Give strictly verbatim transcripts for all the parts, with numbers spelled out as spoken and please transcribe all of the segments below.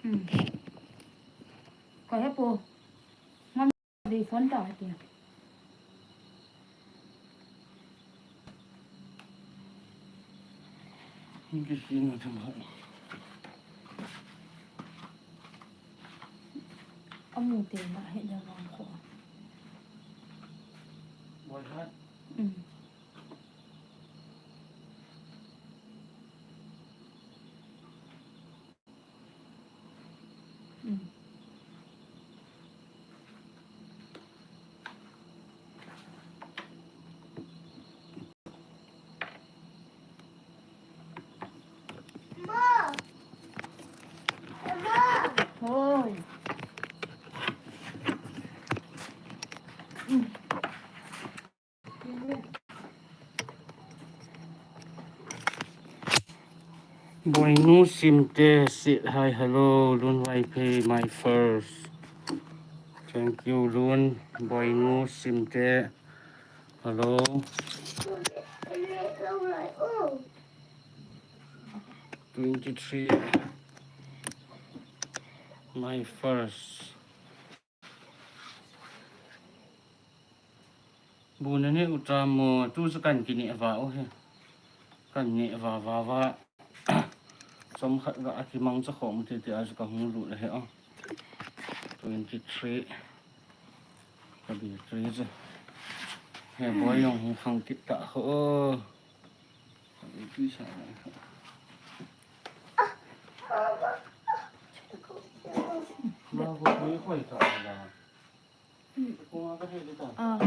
Hmm. Koi he po. Ngam di phone ta ti. Hing ki si na tham ha. Amu te na he da wang ko. Boi ha. Hmm. Boinu Simte said hi, hello, Lun Vaiphei, my first. Thank you, Lun. Boinu Simte, hello. Twenty-three, my first. Bu na neh u tam mo, tu chu kan kineh va u hi. Kan neh va va va. Chomkhat ga a kimangcha khom u tete a chu ka hung lut ahi o. Twenty-three. Ka battery chu. He boi jong hung khang kit ta ho. Ka battery sa na. Ma ko ko ko ta la. Ah.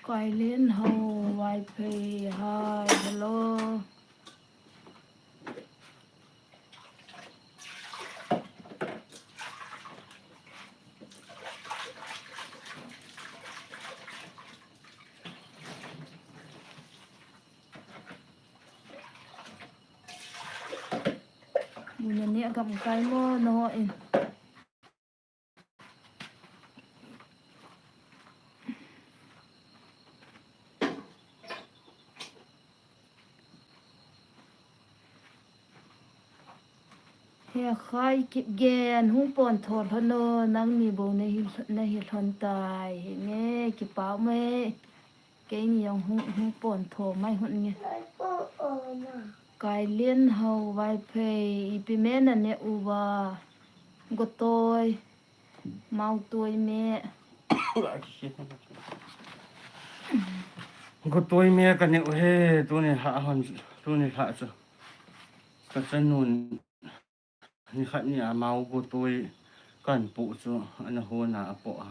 Kailin Hao Vaiphei, hi, hello. Bu na neh a gamkai mo, nangho in. He Khai Kipgen, hung pontho lhon o, nangni bou nahi, nahi lhon tai, hinge, kipa ume. Keini jong hung, hung pontho mai hon nge. Kailin Hao Vaiphei, ipi me na neh uva. Gotoi, mautoi me. Gotoi me ka neh u hi, tuni lha hon, tuni lha chu. Ka chanun. Nikhat ni a mau gotoi kan pu chu ana hon a apo a.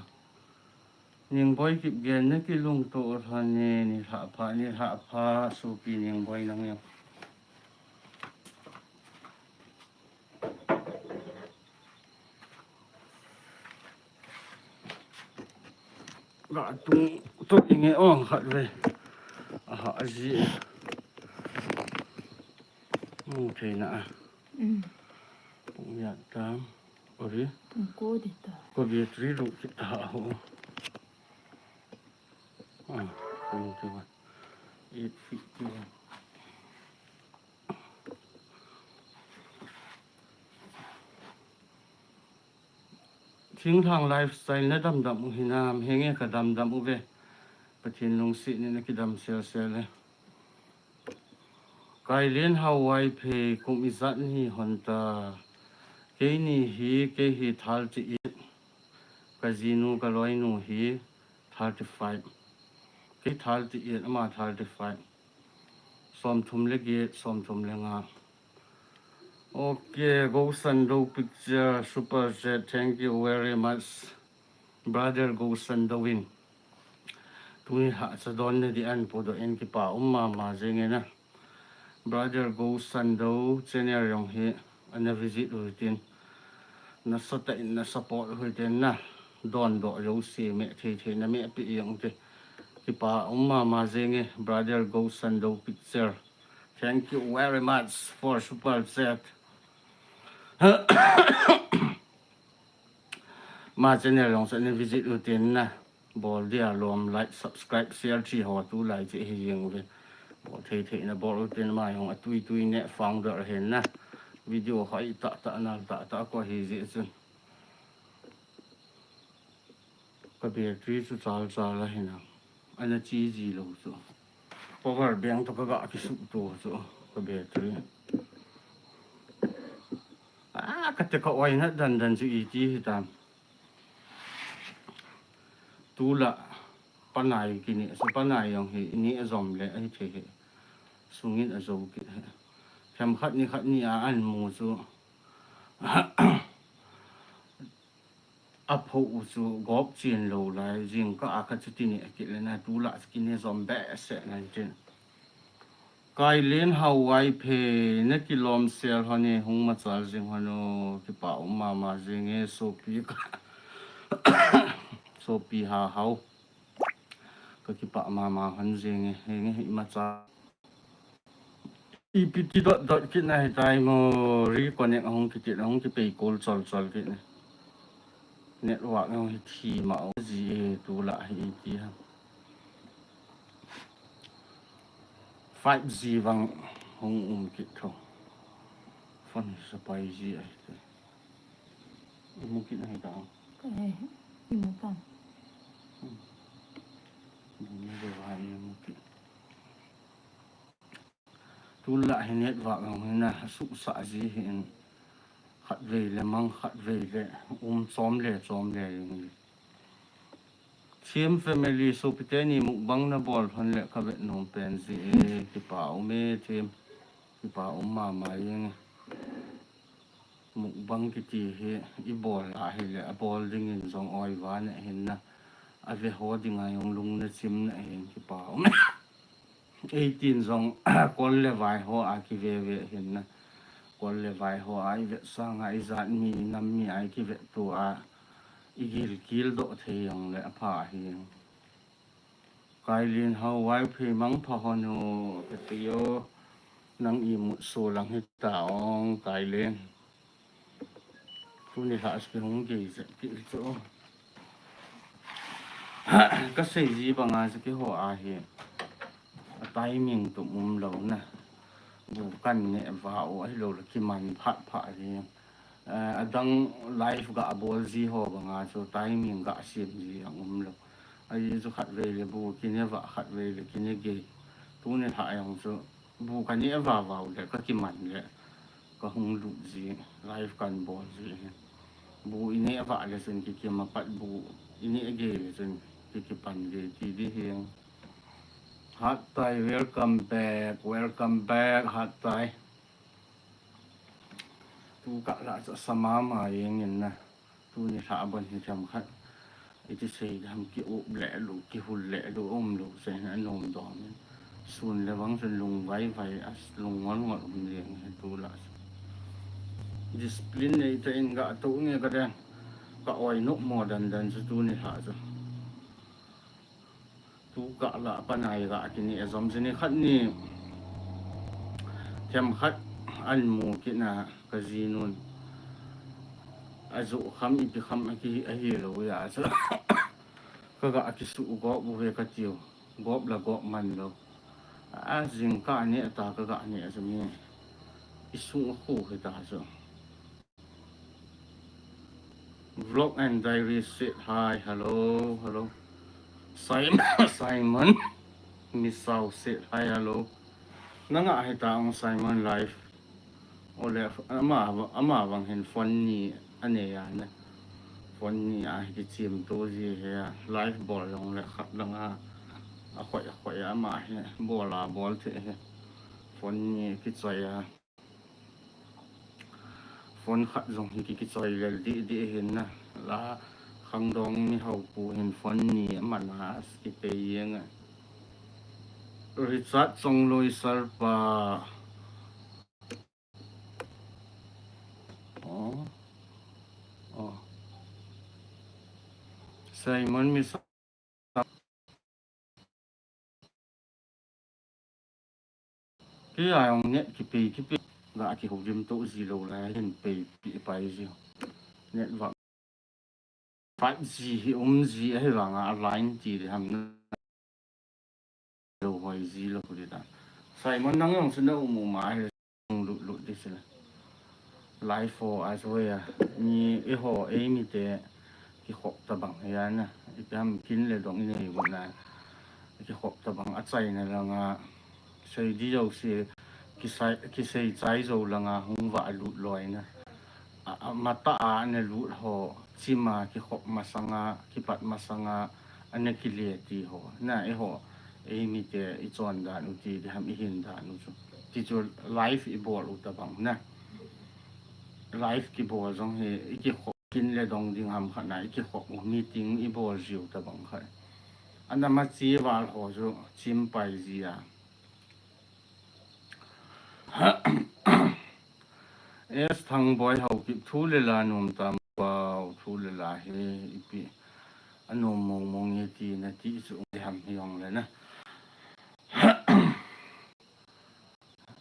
Ningboi Kipgen, na kilungto u lhon e, nilhah pha, nilhah pha, sopi Ningboi nang e. Ga tung to inge ong khat ve. Aha, aji. Mu thei na a. Um. Pung ya tam. Ori. Pung ko di ta. Ko battery lu ki ta ho. Ah, pung te wa. Eight fifty one. Thinglhang lifestyle na damdam u hinam, henge ka damdam u ve. Pathen lungset in na kidam sel sel e. Kailin Hao Vaiphei, kum ijat nahi hon ta. Keini hi, kei hi thirty eight. Ka jinu, ka loinu hi thirty five. Kei thirty eight, ama thirty five. Somthum le get, somthum le nga. Okay, Go Sando Picture, Super Chat, thank you very much. Brother Go Sando in. Tuni lha cha don na di an podoh in kipa um mama jeng e na. Brother Go Sando channel jong hi ana visit u hitin. Nasatah in na support u hitin na. Dondoh jouse meh thei thei na meh peh jeng u te. Kipa um mama jeng e, Brother Go Sando Picture. Thank you very much for super chat. Ma channel jong chu ana visit u tin na. Bol dia lom, like, subscribe, share chi ho tulai chi hi jeng u ve. Bol thei thei na bol u tin, ama jong atui tui neh founder ahin na. Video hoi tah tah, nal tah tah ko hi jeh chun. Ka battery chu chal chal a hinam. Ana chi ji lou chu. Power bank to ka ga kisuh to chu ka battery. Ah, ka te ka oi na dan dan chu iti hitam. Tula panai kini, so panai jong hi ni a jom le ahi thei hi. Sungin a jo kit hi. Themkhat nikhat ni a an mu chu. A pho u chu gop chin lou lai, jingkah a kha chu tini a kit le na tula chu kini jom behseh nan tin. Kailen Hawaiphei, na kilom sel hon e, hung machal jing hon o, kipa um mama jing e, sopi ka, sopi ha hau. Ka kipa mama hon jing e, henge hi machal. Ipi ti dot dot kit na hitai mo, reconnect ahung kit, ahung kipei kol chol chol kit ne. Network ahung hi thi ma o ji e, tula hi iti ha. Five G vang hung um kit tho. Phone hi sapai ji ahi te. Mu kit na hita. Ka he, imu ta. Hmm. Mu kit. Tula hi network hung hi na suhsah ji hin. Khatvei le mang, khatvei le um, chom le chom le jing. Thiam family, sopi teni mukbang na bol hon le ka vet nom pen ji e, kipa um e Thiam, kipa um mama jing e. Mukbang kiti hi i bol a hi le a bol ding in jong oi va na hin na, a ve ho ding a jong lung na chim na hin kipa um e. Eighteen jong kol le vai ho a kive ve hin na. Kol le vai ho a i vet sang a i jat mi, i nam mi a i kivet tu a i gil kil doh thei jong le a pha hi. Kailen Hawaiphei mangpha hon o, ka ti o, nang imut so lang hita ong, Kailen. Tuni lha chu kihung gei jep kit chu. Ka sei ji banga chu keiho a hi. A timing tum um lou na. Bu kan neh va u ahilou le kiman phat phat hi. Eh, adang live ga bol ji ho banga chu timing ga sem ji ang um lou. Ahi chu khatvei le bu kine va, khatvei le kine gei. Tuni lha jong chu bu ka neh va va u le ka kiman le. Ka hung lut ji, live kan bol ji hi. Bu i neh va le chun kikim a pat bu i neh gei le chun kikipan gei ti di hi. Hattai, welcome back, welcome back, Hattai. Tu ka la cha sama ma jeng in na. Tuni lha bon hi themkhat. Iti sei dam ki up le lu, ki hul le lu, um lu, sei na nom dom in. Sun le vang sun lung vai vai, as lung ngol ngol um jeng hi tu la. Discipline nei ta in ga tu nge ka den. Ka oi nok mo dan dan chu tuni lha chu. Tu ka la panai ga kini e jom jini khat ni. Themkhat an mu kina ka jinun. A ju kham ipi kham a ki a hi lo ya chu. Ka ga a ki su gop u ve ka tiu. Gop la gop man lo. A jing ka ne ta ka ga ne a chu mi. I su khu hi ta chu. Vlog and Diary said hi, hello, hello. Simon, Simon Misao said hi, hello. Nanga hi ta ong Simon live. Ole, ama, ama vang hin phone ni ane ya ne. Phone ni a hi kichim tu ji he ya. Live bol long le khat lang a. A khoi, a khoi a ama hi bol a bol the he. Phone ni kichoi a. Phone khat jong hi ki, kichoi lel di, di hin na. La khangdong mi hau pu hin phone ni a man a, as ki pe yeng a. Richard Chongloi Sarpa. Oh. Oh. Simon Misao. Kei a jong net kipe, kipe. Ga kihoulim to ji lou lai, hin pe pi pai ji. Network. Five G hi um ji ahi vang a line ti di ham na. Lo hoi ji lo di ta. Simon nang jong chu na um um a hi lut lut di sila. Life ho a chu hoi a, mi eiho eimite kikhop tabang hi a na, ipi ham kin le dong inei got na, kikhop tabang a chaina langa, sei di jouse, kisei, kisei chai jou langa hung valut loi na. A, a, mata a ana lut ho, chim a kikhop masanga, kipat masanga, ana kile ti ho. Na, eiho, eimite, ichon dan u ti, di ham ihin dan u chu. Ti chu life ibol u tabang na. Life kibol jong hi, ikikhop kin le dong ding ham khat na, ikikhop u meeting ibol jiu tabang khat. Ana ma chi val ho chu, chim pai ji a. S Thangboi Haokip thu le la nom tam pau, thu le la hi ipi anom mong mong e ti na ti chu um ham hi jong le na.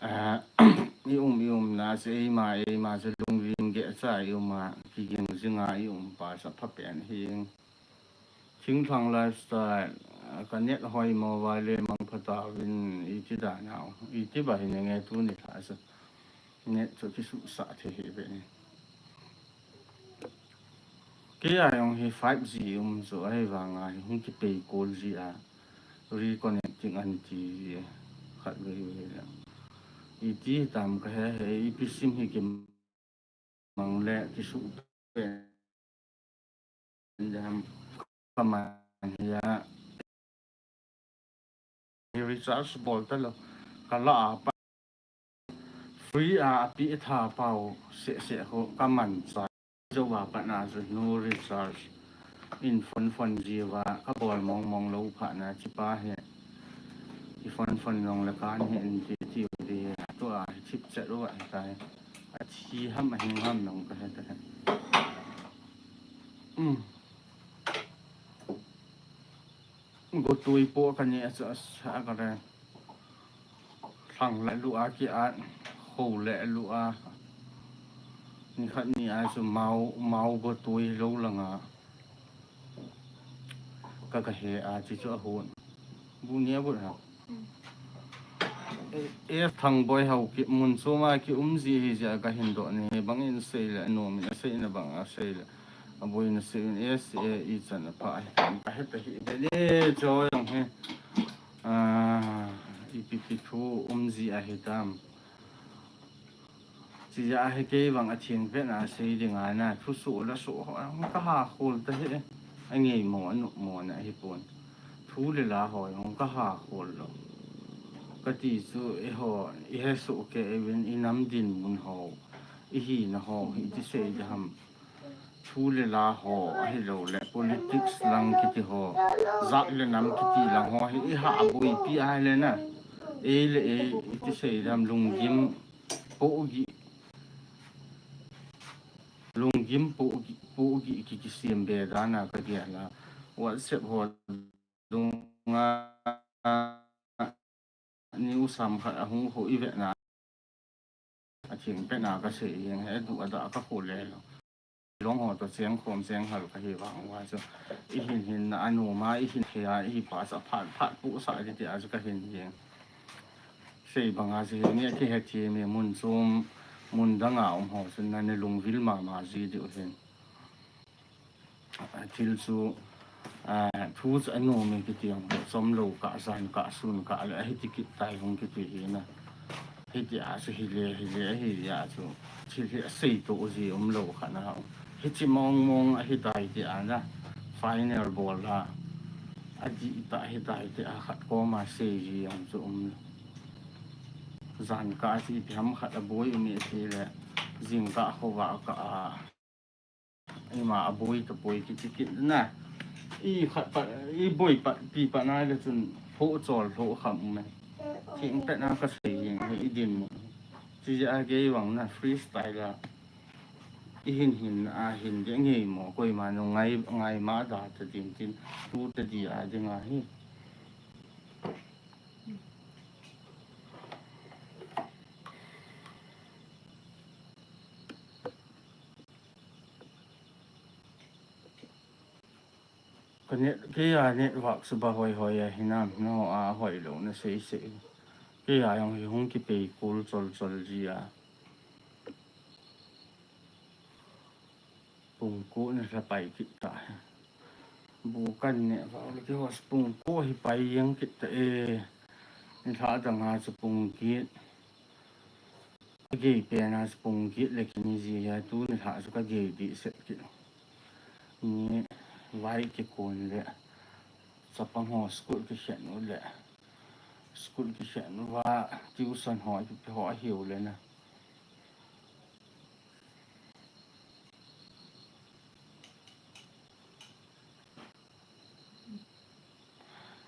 Ah, i um, i um na se eima, eima se lungvim ge cha i um a, kiging jinga i um pa sa pha pen hi. Thingthang Lifestyle, ah, ka net hoi mo vale mang pha tauvin, iti da nau, iti ba hi nge tu ni tha sa. Net chu kisu sa the hi ve ni. Kei a jong hi five G um chu ahi vanga hi hung kipei kol ji a reconnecting an ti khat vei vei le. Iti tam ka he he ipi sim hi kimang le kisu pen jam ka man hi a. Hi recharge bol ta lo. Ka la a pa free a api tha pau se se ho ka man cha. Jou a pat na chu no recharge. In phone phone ji va ka bol mong mong lo pha na chi pa he. I phone phone jong le kan he in ti ti u di. Tu a chip chat u a ta he. A thi ham a hing ham jong ka he ta he. Um. Gotui po ka ni a chu a sa ka le. Thang le lu a ki a, ho le lu a. Ni khat ni a chu mau, mau gotui lo langa. Ka ka he a chi chu a hun. Bu ni a bu ha. E, e Thangboi Haokip mun chu ma ki um ji hi ja ka hin do ni bang in sei le, nom in a sei na bang a sei le. A boi na sei in e se e i chan a pha a hi tam ka he ta hi be ni cho jong he. Ah, ipi pi thu um ji a hi tam. Chi ja a hi kei vang a thing pen a sei ding a na thu su la su ho ang ka ha khol ta hi. A ngei mo a nu mo na hi pon. Thu le la ho ang ka ha khol lo. Ka ti chu e ho i he su ke e vin i nam din mun ho. I hi na ho hi ti sei de ham. Thu le la ho, ahi lo le politics lang kiti ho, jat le nam kiti lang ho, hi i ha a boipi a le na. Ei le ei, i ti sei dam lunggim, po gi, lunggim po gi, po gi ki ki siam be da na ka dia la. WhatsApp ho, dunga, ni u sam khat a hung ho i ve na. A thing pen a ka sei jeng he du a da ka khu le lo. Long ho to cheng khom cheng hal ka hi vang wa chu. I hin hin na a nu ma i hin he a i pa sa phat phat pu sa di ti a chu ka hin jeng. Sei bang a chu hin ni a ki he thi mi mun chum mun dang a um ho chu na ne lung vil ma ma ji di u hin. A thil chu, a, thu chu a nom e kiti ang, chom lo ka, jan ka, sun ka, le, a hiti kit tai hung kiti hi na. Hiti a chu hi le, hi le, hi le a chu. Thil hi a sei to ji um lo kha na. Hiti mong mong a hi tai ti a na. Final bol la. A di ta hi tai ti a khat ko ma sei ji ang chu um. Jan ka a chi pi ham khat a boi um e ti le. Jing ka kho va ka a. Ima a boi ta boi kiti kit na. I khat pa, i boi pa, pi pa na le chun pho chol pho kham um e. Thing pet na ka sei jing hi i din mo. Chi ja a gei vang na freestyle a. I hin hin a hin de ngei mo. Koima nu ngai, ngai ma da ta din tin. Tu ta di a ding a hi. Ka net, kei a network chu ba hoi hoi a hinam, no a hoi lo na sei sei. Kei a jong hi hung kipei kul chol chol ji a. Pung ko na lha pai kit ta. Bu kan ne vang le kihos pung ko hi pai jeng kit ta e. Nilhah dang a chu pung get. Ka gei pen a chu pung get le kini ji a tu nilhah chu ka gei dih set kit. Ni vai kikon le. Chapang ho school kikhen u le. School kikhen u va tuition ho, ho ahiu le na.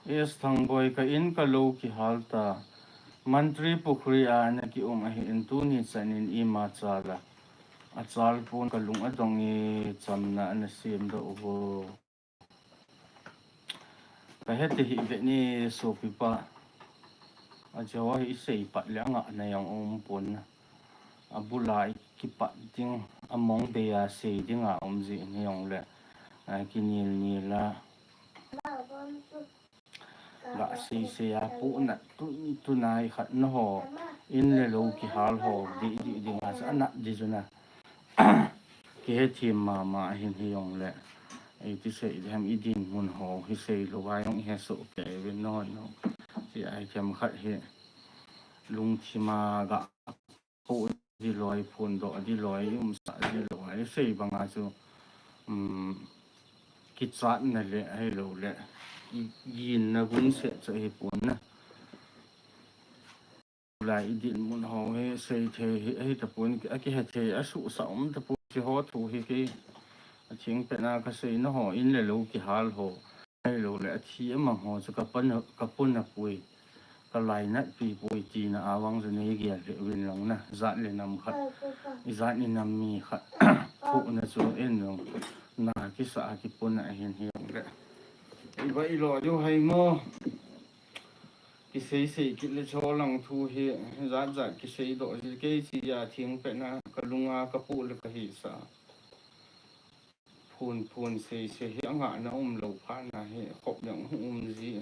Yes, Thangboi, ka in ka lou kihal ta. Mantri Pukhri a na kium ahi in tuni chan in ima chal a. Achal pon ka lung adong e chamna ana sem doh uvo. Ka hete hi ve ni sopipa. Ajo hi sei pat le anga na jong um pon na. Abul a i kipat ding, among bei a sei ding a um ji ni jong le, a, kinil nil a. Ga sei sei a pu na tun tun a i khat na ho, in le lou kihal ho, di, di, ding a sa na di ju na. Kihe thim mama hin hi jong le. Ei ti sei diham i dinmun ho, hi sei lou a jong i he soh kei uvin no no. Ti a hi themkhat hi. Lungthim a ga Pu di loi, phun doh di loi, umsah di loi, sei bang a chu, um, kichat na le, ahilou le, i, gin na gun se chu hi pon na. Lai i dinmun ho hi sei thei hi, ahi ta pon, a kihe thei, a suhsah um ta pon, chi ho thu hi kei, a thing pen a ka sei na ho, in le lou kihal ho. Ahilou le, a thi a mang ho chu ka pon a, ka pon a pui, ka lainat pi pui tina a vang chu nei gel le uvin lang na, jat le nam khat, i jat ni nam mi khat, thoh na chu en jong, na kisa a kipon a hin hi jong le. I va i lo diu hai mo, kisei sei kit le cho lang thu hi, jat jat kisei doh ji kei chi a thing pen a, ka lung a ka pu le ka hisa. Phun phun sei sei hi anga na um lou phat na hi khop jong um ji.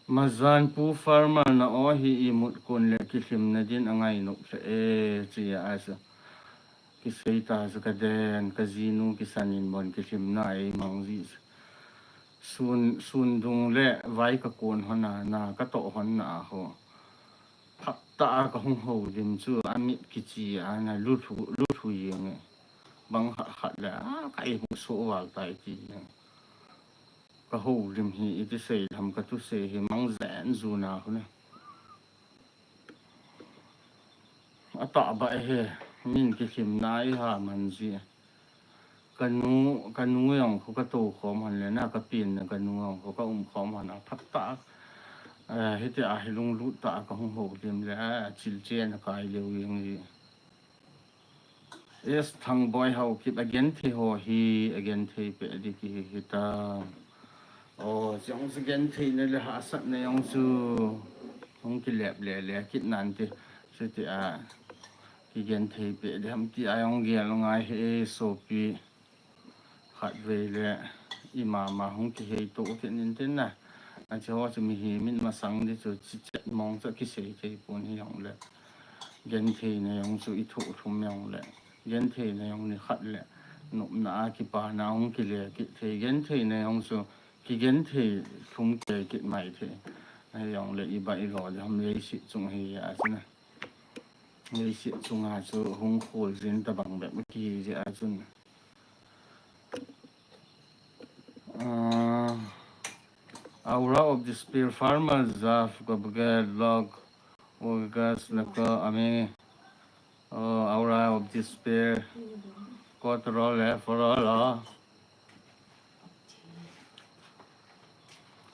Mazan pu farmer na o hi i mut kon le kilhim na din a ngai nop le e chi a sa. Kisei ta chu ka den, ka jinu kisan in bon kilhim na ei mang ji. Sun, sun dung le vai ka kon hon a, na ka toh hon na ho. Phap ta a ka hung ho dim chu a mit kichi a na lu thu, lu thu jeng e. Bang khat khat le a ka i hu so val tai ti jeng. Ka ho dim hi i ti sei tham ka tu sei hi mang zen zu na hu na. A ta ba he, min kilhim na i ha man ji. Ka nu, ka nu jong khu ka to khom han le na, ka pin na ka nu jong khu ka um khom han a phat ta. Eh, hiti a hi lunglut ta ka hung ho lim le, a chil che na kai leu jeng ji. Yes, Thangboi Haokip a genthei ho hi, a genthei pe di ki hi, hi ta. O, jong chu genthei na le hahsat na jong chu hung kilep le le kit nan ti. Chu ti a, kigenthei pe di ham ti a jong gel ngai hi e sopi. Khat vei le i mama hung kihei to kit nin tin na. A chu ho chu mi hi min masang di chu chi chet mong chu kisei thei pon hi jong le. Genthei na jong chu i thoh thum jong le. Genthei na jong ni khat le. Nopna a kipa na hung kile kit thei. Genthei na jong chu kigenthei thum ke kit mai thei. A jong le i ba i lo di ham leiset chung hi a chu na. Leiset chung a chu hung khol jin ta bang bep ki ji a chun. Uh, Aura of Despair, Farmer Zaf, Gobge, Log, August, Nako, Ami, oh, Aura of Despair, Kotrol, eh, Forol, oh.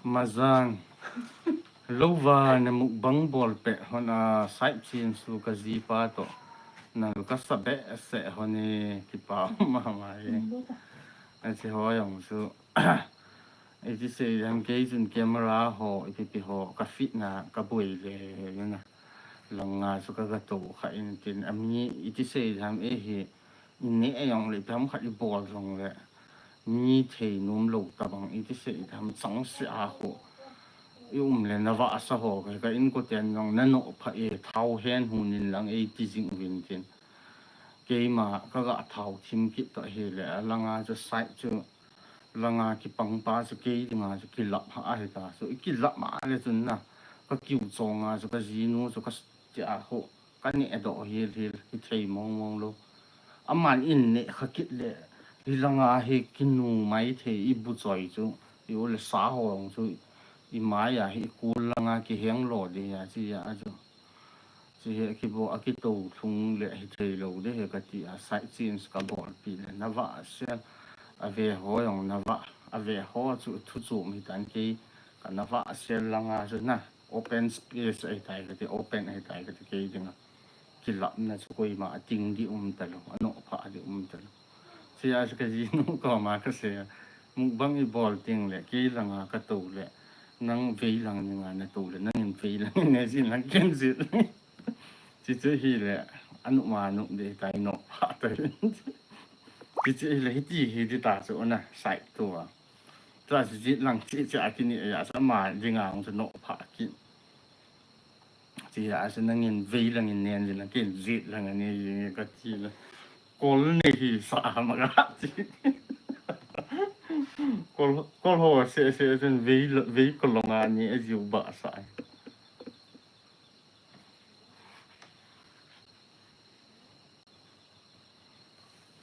Mazan. Lou va na mukbang bol pe hon a side chin su ka ji pa to. Na lu ka sa be se hon e kipa mama e. A chi ho jong su. I ti sei jam kei chun camera ho, i pi pi ho, ka fit na, ka boi le, yun na. Lang nga su ka ga to kha in tin, a mi, i ti sei jam e hi, i neh jong le, ipi ham khat i bol jong le, mi thei nom lou tabang, i ti se, i ti ham chang se a khu. I um le na vah sa ho, ka, ka inkote jong na noh pha e, thao hen hun in lang ei ti jing uvin tin. Keima ka ga thao thim kit ta hi le, a langa chu side chu, langa kipang pa chu kei dinga chu kilap ha ahi ta. Chu i kilap ma le chun na, ka kiu chonga chu ka jinu chu ka s-, ti a khu, ka neh doh hil hil, hi thei mong mong lou. Aman in neh kha kit le, hi langa hi kinu mai thei i bu choi chu, i u le sa ho jong chu, i mai a hi i kul langa kiheng lo di a chi a chu. Chi hi a kibo, a kito lhung le hi thei lou di hi ka ti a, side change ka bol pi le, na vah sel, a ve ho jong na vah, a ve ho chu thu chom hi tan kei, ka na vah sel langa chu na, open space ahi tai ka ti, open ahi tai ka ti kei dinga. Kilapna chu koima a ting di um ta lou, a noh pha di um ta lou. Chi a chu ka jinu koma ka sei a, mukbang i bol ting le, kei langa ka to le, nang vei lang dinga na to le, nang in vei lang in ne jin lang ken jin lang. Chi chu hi le, a nuh ma nuh di tai noh pha ta. Chi chu hi le, hi ti hi di ta chu na, side to a. Tua chu jit lang chi chi a kini a ya sa ma dinga hung chu noh pha ki. Chi a chu nang in vei lang in nen jin lang ken jit lang a ne jin ka ti le. Kol nei hi sa a ma ka ti. Kol, kol ho se se chun vei lo, vei kol long a ne a jiu ba sa.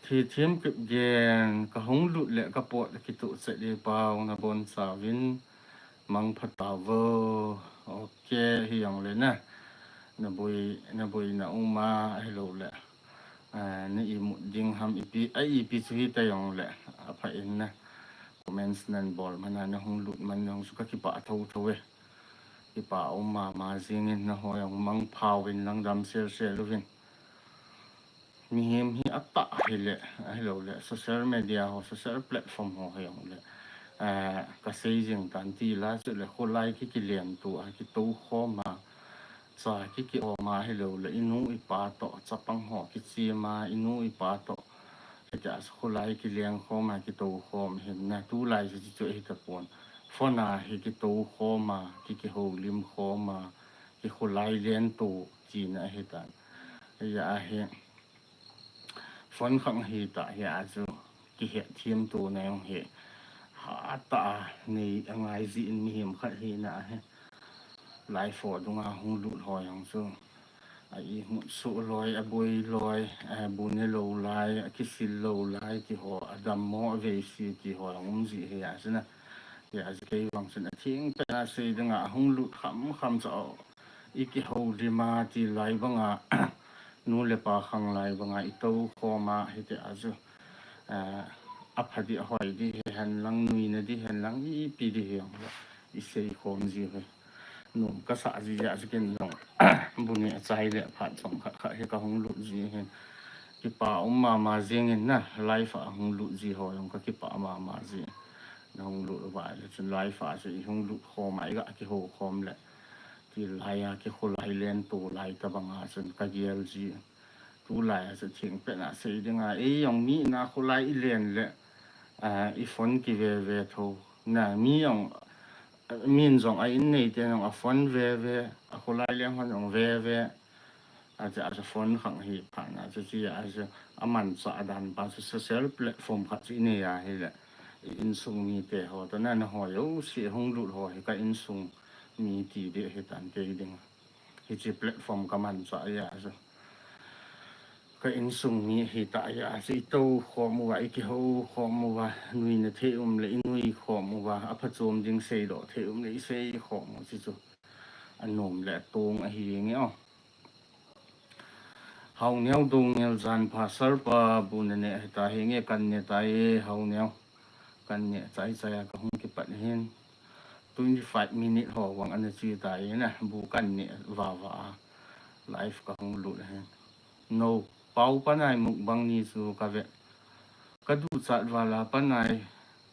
Thithiam Kipgen, ka hung lut le ka pot kituh chet di pau na bon chauvin mangpha tauvo. Ok, hi jong le na. Na boi, na boi na um a, ahilou le. Ah, na imut ding ham ipi, a ipi chu hi ta jong le. A pha in na. Comments nan bol man a na hung lut man jong chu ka kipah tho tho e. Kipah um mama jing in na ho jong mangpha uvin lang dam sel sel uvin. Mihem hi a tah hi le, ahilou le, social media ho, social platform ho hi jong le. Ah, ka sei jing tan ti la chu le, kholai ki kilen tu a, ki to khom a, cha ki ki om a, ahilou le, i nu i pa to, chapang ho ki chim a, i nu i pa to. Hiti a chu kholai ki leng khom a, ki to khom hin na, tulai chu chu hi ta pon. Phone a hi ki to khom a, ki ki ho lim khom a, ki kholai len tu, chi na hi tan. Hi a hi. Phone khang hi ta hi a chu, ki het thiam tu na jong hi. Ha ta a, nei a ngai ji in mihem khat hi na hi. Live ho dunga hung lut ho jong chu. A i hmut suh loi, a boi loi, a bu ne lou lai, a kisil lou lai, ti ho, a dammo, a veisi, ti ho, a um ji hi a chu na. Hi a chu kei vang chun a thing pen a sei dinga, a hung lut kham kham chu, i ki ho lim a, ti lai banga, nu le pa khang lai banga, i to khom a, hiti a chu. Ah, a pha di a hoi di hi hen lang, nuina di hen lang, ipi di hi jong le, i sei khom ji hi. Nom ka sa ji a chu ken jong. Bu ne a chai le phat chom khat khat hi ka hung lut ji hin. Kipah um mama jing in na, live a hung lut ji ho jong ka kipah mama ji. Na hung lut uva le chun live a chu i hung lut khom a, i ga ki ho khom le. Ti lai a ki kholai len tu lai ta banga chun ka gel ji. Tulai a chu thing pen a sei dinga, ei jong mi na kholai i len le, ah, i phone ki ve ve tho. Na, mi jong, min jong a in nei te jong a phone ve ve, a kholai leng hon jong ve ve. A chu, a chu phone khang hi pha na chu chi a chu a manchah dan pa chu social platform khat chu i nei a hi le. I insung mi te ho to na, na ho jouse hung lut ho hi ka insung mi ti di hi tan kei ding. Hichi platform ka manchah a chu. Ka insung mi hi ta a chu i to khom uva, i ki ho khom uva, nuina thei um le i nui khom uva, a phachom ding sei doh thei um le i sei khom u chi chu. A nom le a tong a hi nge o. Hau neo dong ngel jan pha sar pa bu na ne ta hi nge kan ne ta e hau neo. Kan ne chai chai a ka hung kipat hin. Twenty five minute ho vang ana chi ta e na bu kan ne va va a. Live ka hung lut hin. No, pau panai mukbang ni chu ka ve. Ka duchat vala panai.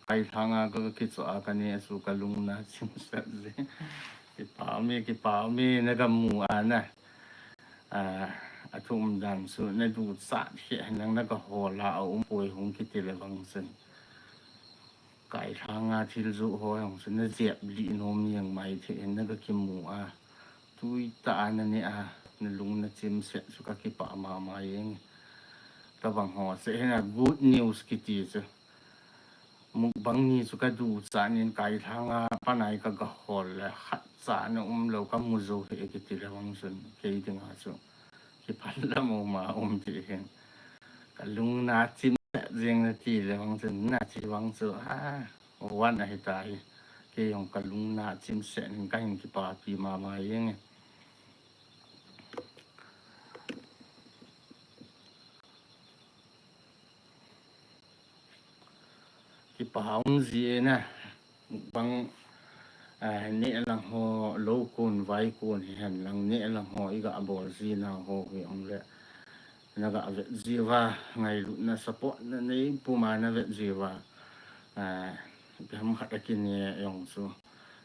Kai thanga ka kicho a ka ne chu ka lung na chim sat je. Kipah me, kipah me na ka mu a na. Ah, athu umdan chu, naduchat hi henlang nagahol a, aumpoi hung kiti le vang chun. Kailhanga thil joh ho jong chu najep lih nom jeng mai thei hin nagakimu a. Tuitah a naneh a, nalung nachim seh chu kakipah mama jeng. Tobang ho seh hin a good news kiti chu. Mukbang ni chu kaduchat in kailhanga panai kagahol le khatcha ana umlou kamu jou hi kiti le vang chun kei dinga chu kiphal lam uma um ti hin. Kalung nachim seh jeng nati le vang chun nachi vang chu a, wan ahitai. Kei jong kalung nachim seh in kahin kipapi mama jeng e. Kipa um ji e na. Bang, eh, neh lang ho, lou kun, vai kun hihen lang, neh lang ho igabol ji nau ho hi jong le. Nagavet jiuva, ngailutna support nanei puma navet jiuva. Eh, ipi ham khat akineh jong chu.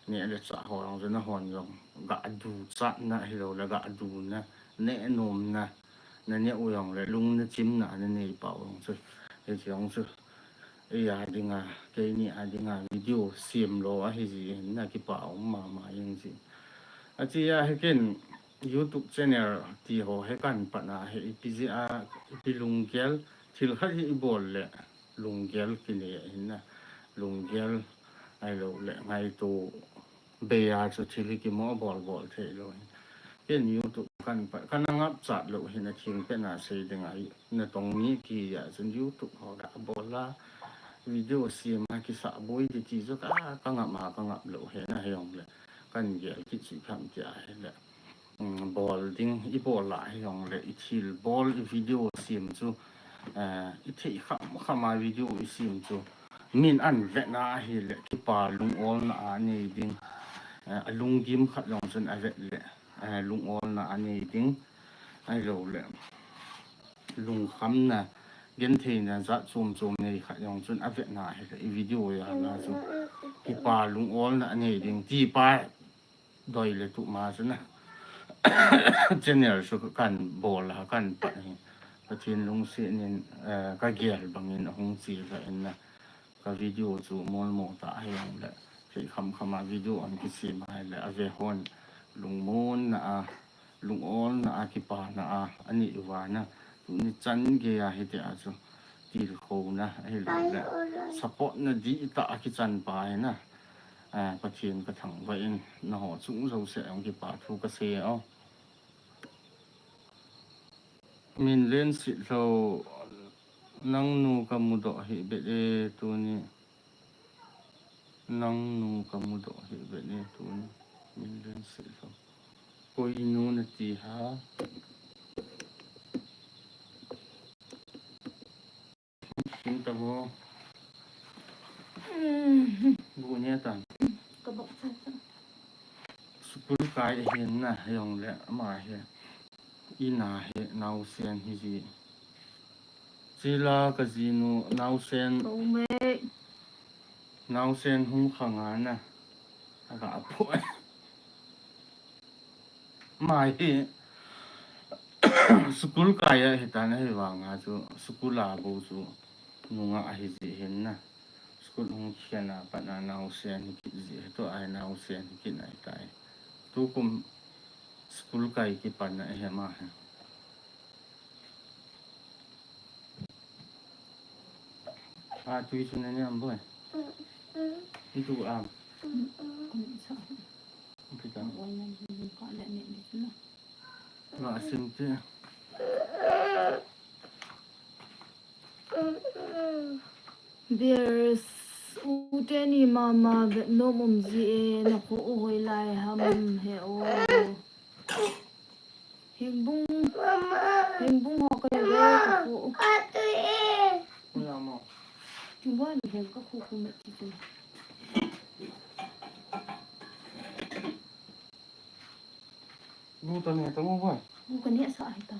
Neh le chah ho jong chu nahon jong. Gaduchatna hilou le, gaduna, neh nomna. Naneh u jong le, lung nachimna nanei pau jong chu. Hiche jong chu. Eia dinga, keini a dinga video sem lou ahi ji hin nakipa um mama jeng ji. Ache a hi ken YouTube channel ti ho hi kahin pat na hi ipi jeh a, ipi lunggel, thil khat hi ibol le lunggel kinei ahin na, lunggel ahilou le ngaito bei a chu thil hi kimu bol bol thei lou hin. Ken YouTube kahin pat, kana ngapchat lou hin atheng pen a sei ding ahi. Natong mi kija chun YouTube ho gabol a, video sem a kisah boi di ti chu ka, kangap a kangap lou hin ahi jong le. Kahin gel kit chu ipi ham tia hile. Um, bol ding, ibol a hi jong le, ithil bol, ivideo sem chu, eh, ithei kham kham a video isem chu. Min ahin vet na ahile, kipa lung-olna anei ding, eh, alunggim khat jong chun avet le, eh, lung-olna anei ding, ahilou le, lungkhamna, gentheina jat chom chom nei khat jong chun avet na ahile, ivideo jal a chu, kipa lung-olna anei ding, ti pa, doi le tuh ma chu na. Channel chu kahin bol a, kahin pat hi. Pathen lungset in, eh, kagel bangin ahung che lhah in na. Ka video chu molmo tah ahi jong le. Thei kham kham a video ahin kisem ahile. Ave hon lungmonna a, lung-olna a, kipana a, anei uva na. Tuni chan gei a hiti a chu. Tilkhouna ahilou le. Support na dihtah a kichan pa hi na. Ah, Pathen kathangvah in, naho chung jouse jong kipa thu kasei o. Minlen Sitlhou, nangnu kamudoh hih beh e tuni. Nangnu kamudoh hih beh e tuni. Minlen Sitlhou. Koinu nati ham? Sim tamo. Hmm. Bu ne tan. Ka bok cha cha. School kai ahin na, hijong le ama hi. Ina hi naosen hi ji. Chila ka jinu naosen. Ka um e. Naosen hung khang a na. Aga aphu. Ama hi school kai ahi tan, ahivang a chu school a bou chu nungah ahi ji hin na. School hung kian a pat na naosen hi kit ji, hitoh a naosen hi kit ahi tai. Tukum school kai kipan ahi ama hi. A tui chu na ne am boi? I tu am? Pi ta. Nga sim te. Beers, u teni mama vetnom um ji e, nakho u hoilai ham he o. Hingbung, hingbung ho ka ya ve ka khu. Hingbung ni hen ka khu khu met ti tu. Bu ta ne ta mo bai. Bu ka ne sa ai ta.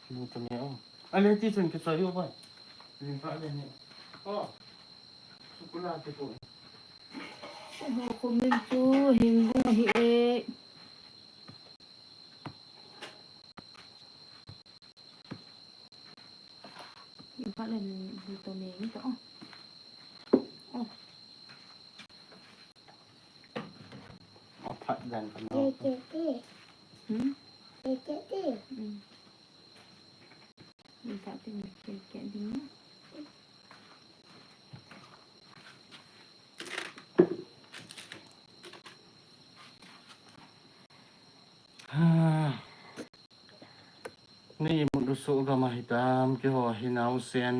Bu ta ne o. Ale ti chun ke sa yo bai. Ling ka le ne. O. Sukula te ko. Ho khu min tu hingbung hi e. Pat le ni bu to me ni to. Oh. Aphat dan ka Te no. te te. Hmm? Te te te. Hmm. Ni ta tin ke ke ding na. Ni imut u soh gam a hitam, keiho hi naosen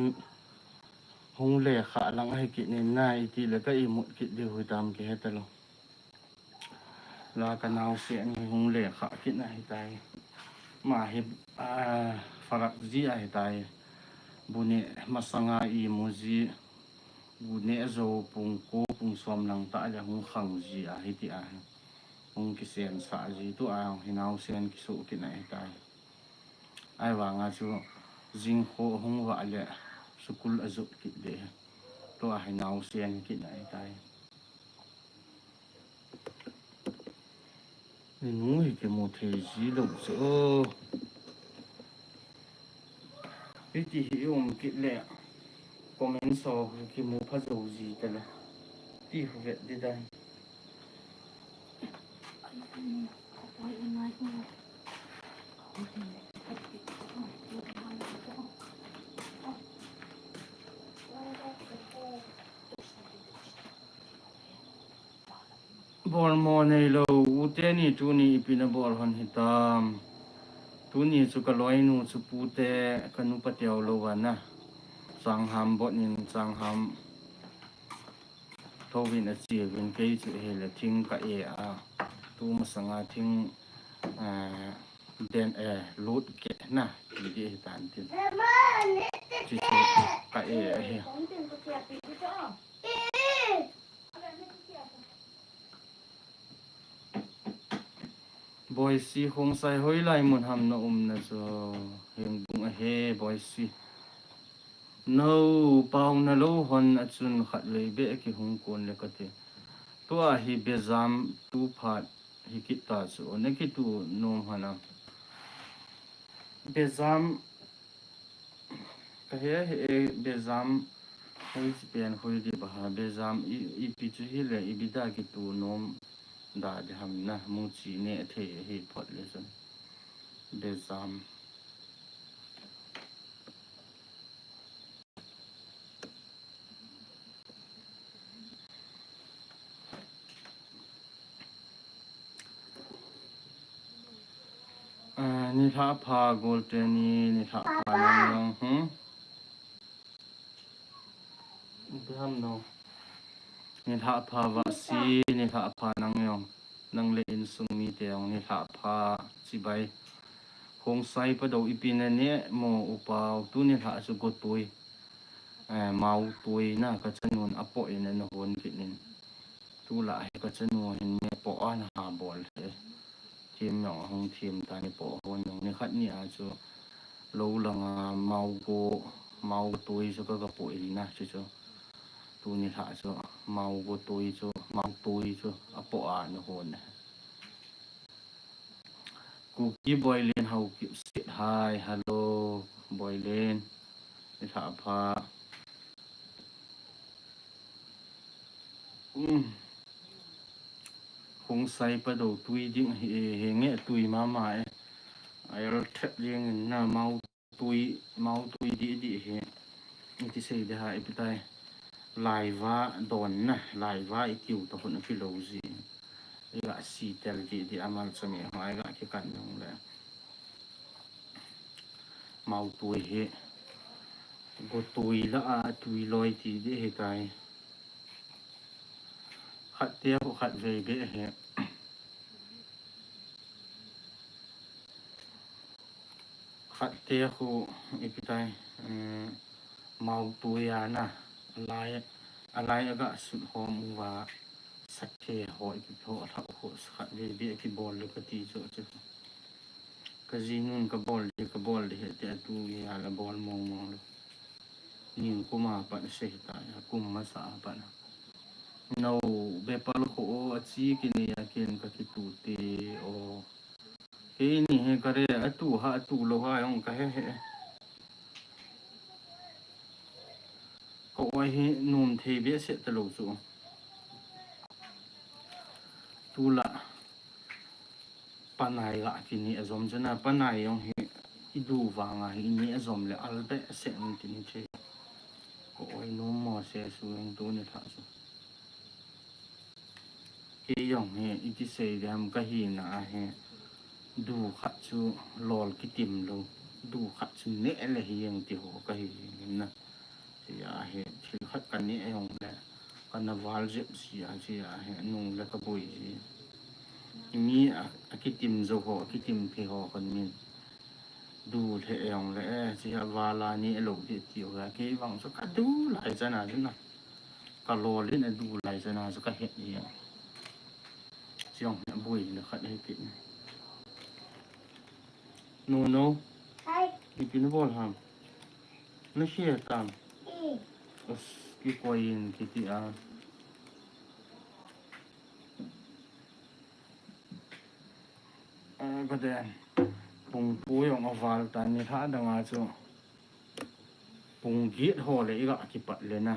hung lekha lang ahi kit nin na, iti le ka imut kit diu hitam kihe talou. La ka naosen hi hung lekha kit na hitai. Ama hi, ah, farak ji ahitai. Bu neh masanga imu ji. Bu neh jou pung ko pung som lang tah le hung khang ji ahi ti ahi. Hung kisensah ji tua hi naosen kisoh kit na hitai. Ahivanga chu jingkho hung vah le school ajot kit ding. Tua hi naosen kit na hitai. Ninu hi kimu thei ji lou chu. Hiti hi um kit le comment so kimu pha jou ji tala. Ti hu vet di dan. Bol mo neilou u teni tuni ipi nabol hon hitam. Tuni chu ka loinu chu pute ka nu pateu lou vana. Changham bot nin changham. Thouvin achiuvin kei chu hile thing ka e a. Tu masanga thing, ah, den, eh, lut ke na. Ti di hitan tin. Ti chu ka e a hi. Boisi Khongsai hoilai mun ham na umna chu. Hengbung ahi Boisi. No, pau nalou hon a chun khatvei beh kihung kon le kati. Tua hi Bezam tu phat hi kit ta chu. Na kitu nom hana. Bezam kahe he Bezam hoi chi pen hoi di ba ha Bezam i, ipi chu hile ipi da kitu nom da di ham na mu chi ne thei hi phot le chun. Bezam. Ah, nilhah pha Golden ni, nilhah pha nang jong, hmm? Ipi ham no. Nilhah pha Vahsi, nilhah pha nang jong. Nang le insung mite jong nilhah pha chibai. Khongsai Padou ipi nane mo u pau, tu nilhah chu Gotui. Eh, Mautui na ka chanun apoh in ana hon kit nin. Tulai hi ka chanu hin ni poh a naha bol hi. Thim jong ahung thim ta ni poh hon jong ni khat ni a chu lou langa Maugo, Mautui chu ka, ka poh in na chu chu. Tu nilhah chu Maugotui chu, Mautui chu apoh a ana hon. Kuki Boilen Haokip sit hai, hello, Boilen. Nilhah pha. Um. Khongsai Padou tui ding hi, hi nge tui mama e. Ayal thep ding na Mautui, Mautui di di hi. Iti sei di ha ipi tai. Laiva don na, laiva itiu ta hun api lou ji. Iga sitel di di amal chami ho iga kikan jong le. Mautui hi. Gotui la a tui loi ti di hi tai. Khat te khu khat vei be hi. Khat te khu ipi tai, um, Mautui a na, alai, alai aga sut hom uva, sakhe ho ipi ho lhah ho khat vei be kibol le kati chu chu. Ka jinun ka bol di, ka bol di he te atu hi a la bol mong mong lo. Ning kuma pat se ta ya, kum masa pat. No, bepal kho o, achi kini a ken ka kitu te o. Keini he kare, atu ha, atu lo ha, jong kahe he. Koi hi nom thei behseh talou chu. Tulai panai ga kini ajom chana, panai jong hi idu vanga hi ini ajom le al behseh in tini thei. Koi nom mo se su jong tuni lha chu. Kei jong hi iti sei diham, kahina a hi du khat chu lol kitim lou, du khat chu neh le hi jeng ti ho kahi jeng in na. Tia hi thil khat kaneh jong le kana val jep ji a, tia hi nung le kaboi ji. Mi a, akitim jou ho, akitim phe ho kon min du lheh jong le, eh, tia val a neh lou ding tiu a, kei vang chu kadu lai chana chu na. Kalol in adu lai chana chu kahet ji a. Chiang hi aboi na khat ahi kit. No, no. Hai. Ipi nabol ham? Nasia tam? I. As, kikoi in kiti a. Ah, kate. Pung ko jong aval tan, nilhah dang a chu. Pung get ho le iga kipat le na.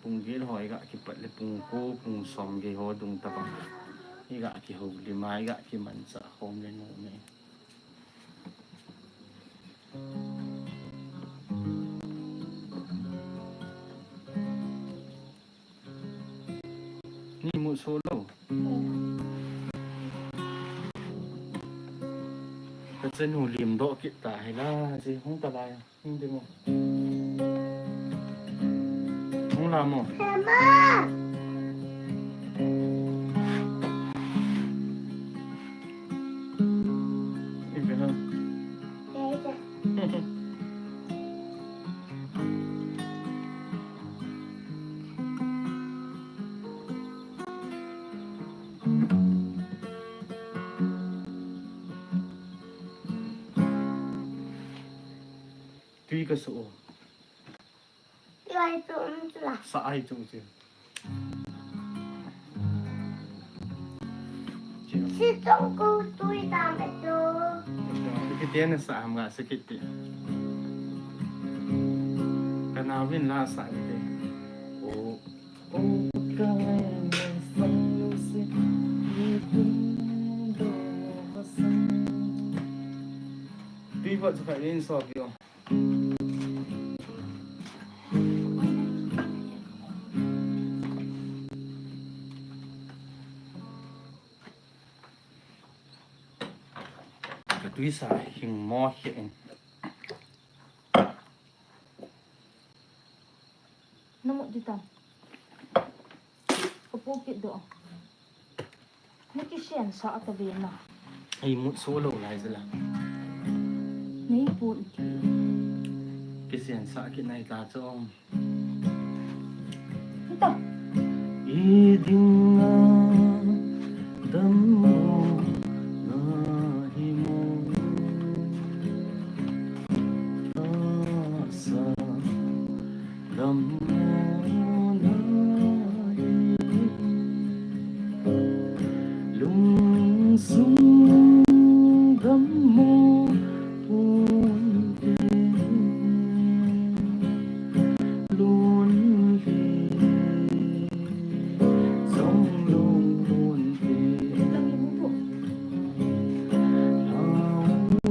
Pung get ho iga kipat le pung ko, pung som gei ho dung tabang iga kihoulim a, iga kimanchah khom le nom e. Ni mu so lou. Ka chanu lim doh kit ta hi la, ji hung ta lai. Hung ding mo. Hung la mo. Ipi ha. Tui ka su o. Tui ai chu um chu la. Sa ai chu chu. Si chong ko tui ta me chu. Ki te na sa ham ga sa kit ti. Ka na vin la sa kit ti. O. O ka le sa lu si. Ni tu do sa. Tui va chu ka in so ki o. Ka tuisa hing mo hi in. Na mut di tam. Ka pu kit do. Na kisian sa ta ve na. Ei mut so lou lai zela. Nei pun ki. Kisian sa ki nai ta chong. Nta. I dinga dammo na hi mo. Asa. Dammo nahi, lungsung dammo ponte, lonely song long ponte. How long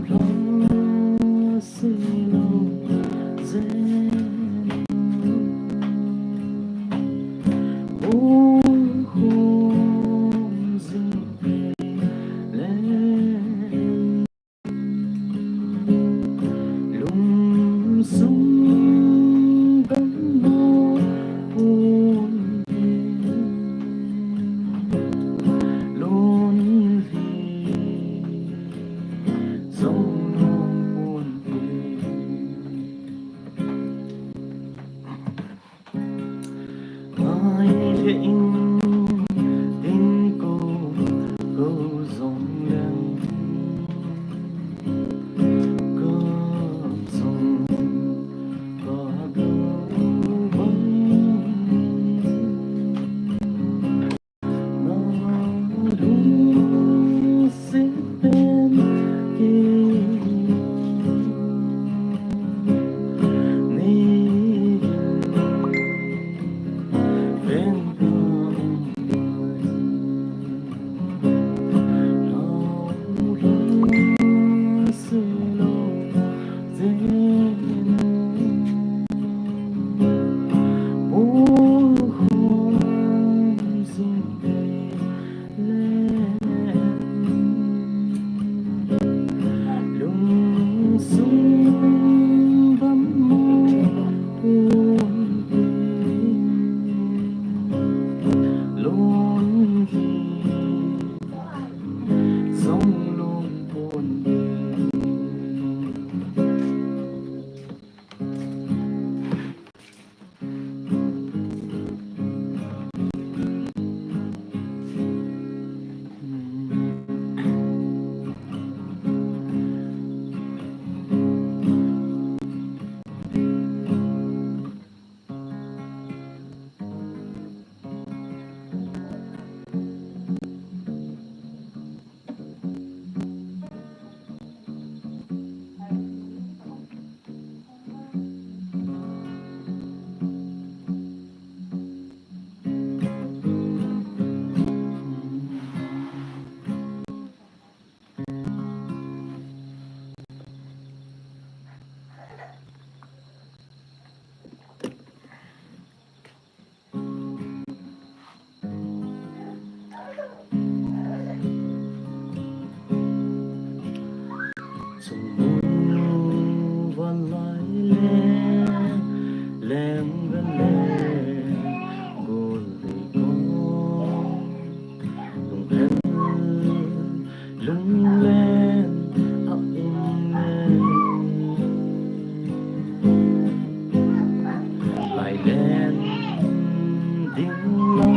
Leng le gol le gol, lung el, lung len a um le. Lai len ding la,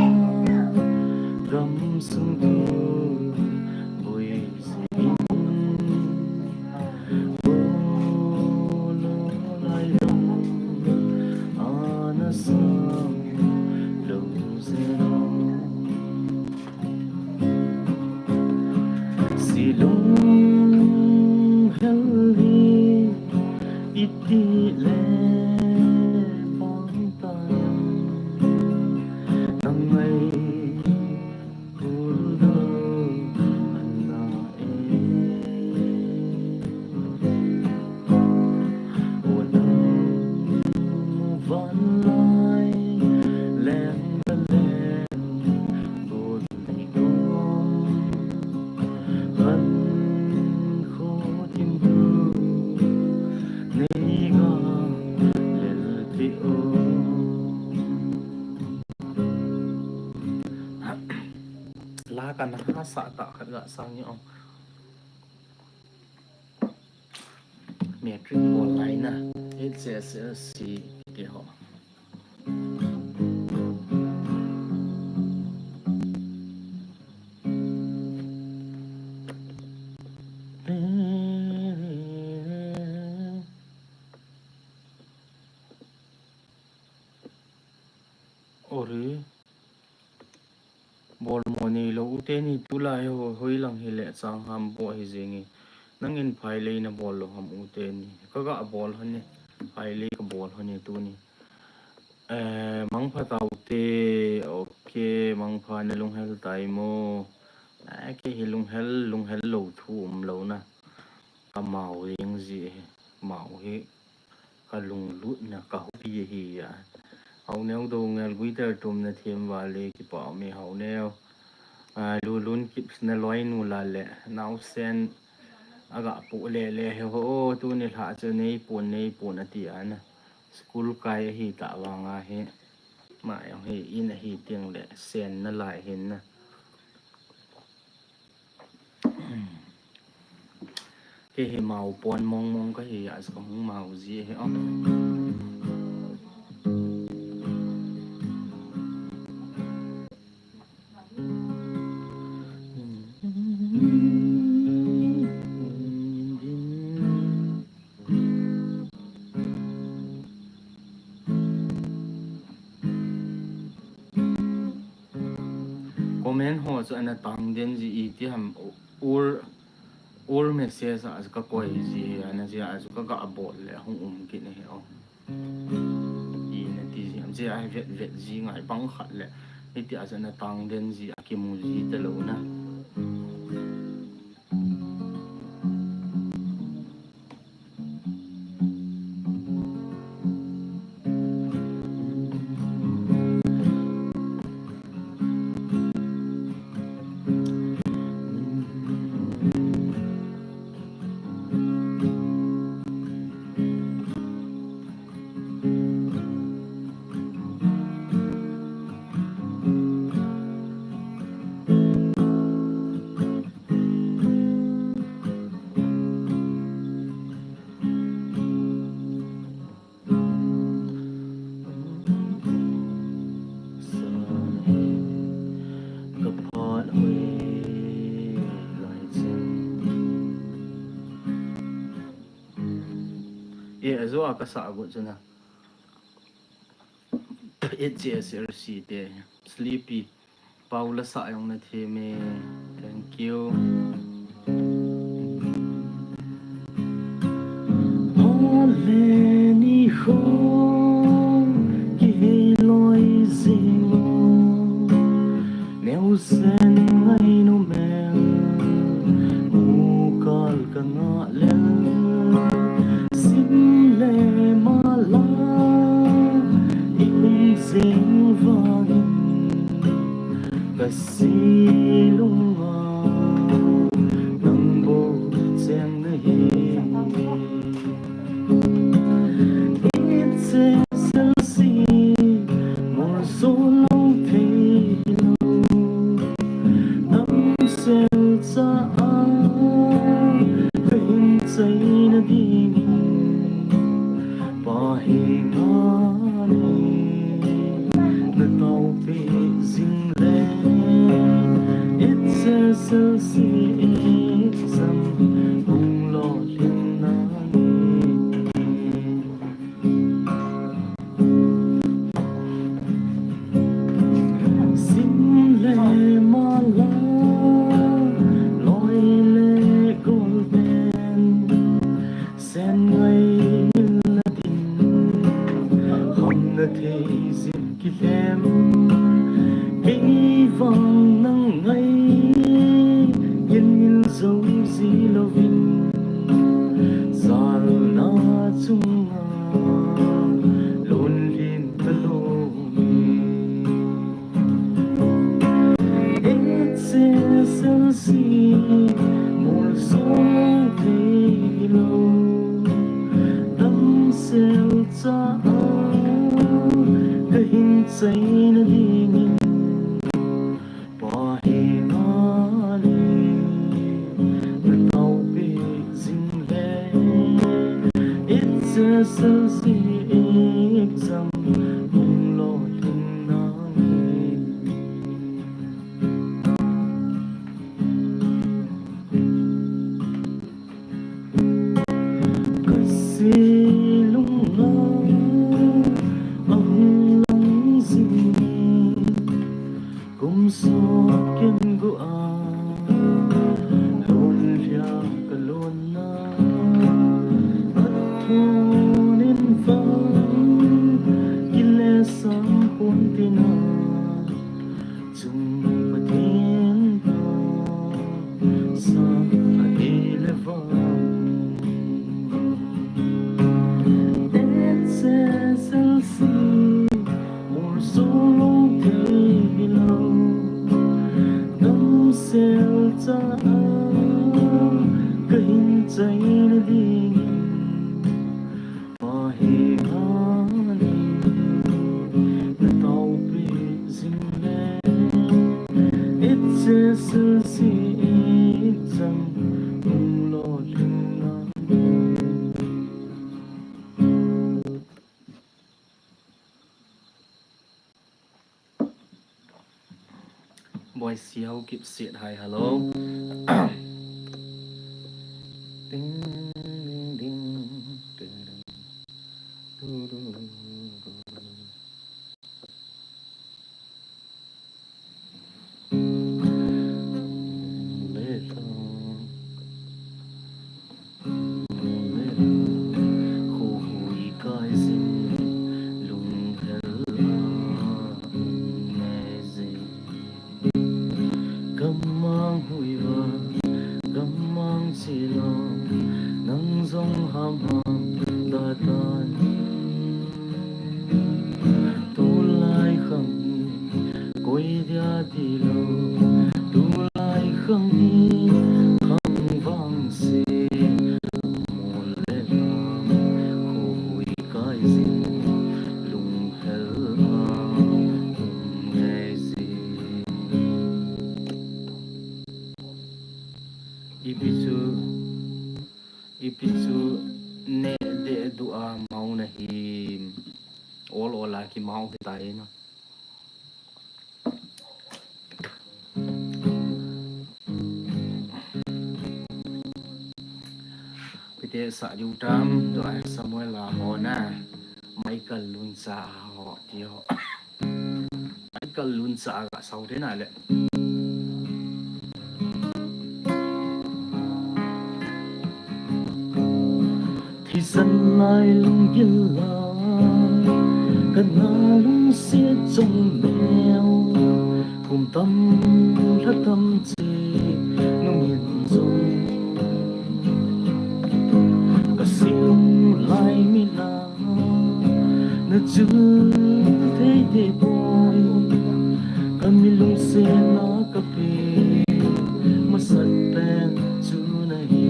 ram sung tu boi si in. La kana hahsa tah khat gasang ni ong. Matric bol lai na, H S L C ti ho. Ori. Bol mo neilou u teni tulai ho, hoilang hile chang ham bou hi jeng e. Nangin phailei nabol lou ham u teni. Kaga bol hon e. Phailei kabol hon e tuni. Eh, mangpha tau te, ok, mangpha na lunghel tai mo. Eh, kei hi lunghel, lunghel lou thu umlou na. Kamau jeng ji e, mau hi. Kalunglut na, kahupi ahi a. Haoneo Doungel guitar tum nathem vale kipah ume Haoneo. Ah, Lulun Kips naloinu la le, naosen aga pu le le he ho, tuni lha chu neipon, neipon ati ana. School kai ahi tah vang ahi. Ma jong hi in ahi teng le, sen nalai hin na. Kei hi mau pon mong mong kahi a, kahung mau ji hi o. Comment ho chu ana tang den ji, iti ham ur, ur message a chu kakoi ji, ana ji a chu kaga bol le hung um kit na hi o. Ina ti ji ham, ji a hi vet vet ji ngai bang khat le, hiti a chu ana tang den ji a kimu ji talou na. E, ajo a kasa agot chuna. H S R C te, Sleepy. Paula sa jong nathem e. Thank you. Ole ni ho kihei loi jing o. Neo sen ngai nu mel. Mu kal ka nga le. Sim le mala. I um jing vangin. Kasi lunga nang bou cheng nahi. It's a Selse exam hung lolhin nani. Sim le mala, loi le golden, sen ngai na din, ham na thei jin kilem, kei vang nang ngai, yen min zo ji lovin, jalna chunga lonlin na lom e. H S L C mol song thei lo, damsel cha a ka hin chaina dingin, Pa henga le na taopi jing le, H S L C exam hung lolhin nani. Ka silunga ahung lang jing, kum sot ken gu a lonlhia ka lonna, a thon in vang kile sam pon tina, chung Pathen tha sa a hi le vang. H S L C mol song thei lo, damsel cha a ka hin chaina dingin, Pa henga le na taopi jing le, H S L C exam hung lolhin nani. Boy Siau keep sit high, hello. Ding, ding, ding, ding, ding. Du, du, du, du, du. Gamang huiva, gamang chilo, nang jong ham ham da tan. Tulai khang hi koi dia tilo, tulai khang hi khang vangse, mol le lam, kho hui kai jing, lunghel a um ngei jing. Ipi chu, ipi chu neh deh duh a mau na him. Ol ol a kimau hitai na. Pite sa diu tam, tua Samuel a ho na, Michael Lunsa a ho, ti ho. Michael Lunsa a ga sau te na le. Thisan lai lunggil la, kana lungset chom neo, kum tam lha tam che nungin jong, ka silung lai mi la, na chu thei thei poi, ka mi lungset na ka pe masat pen chu na hi.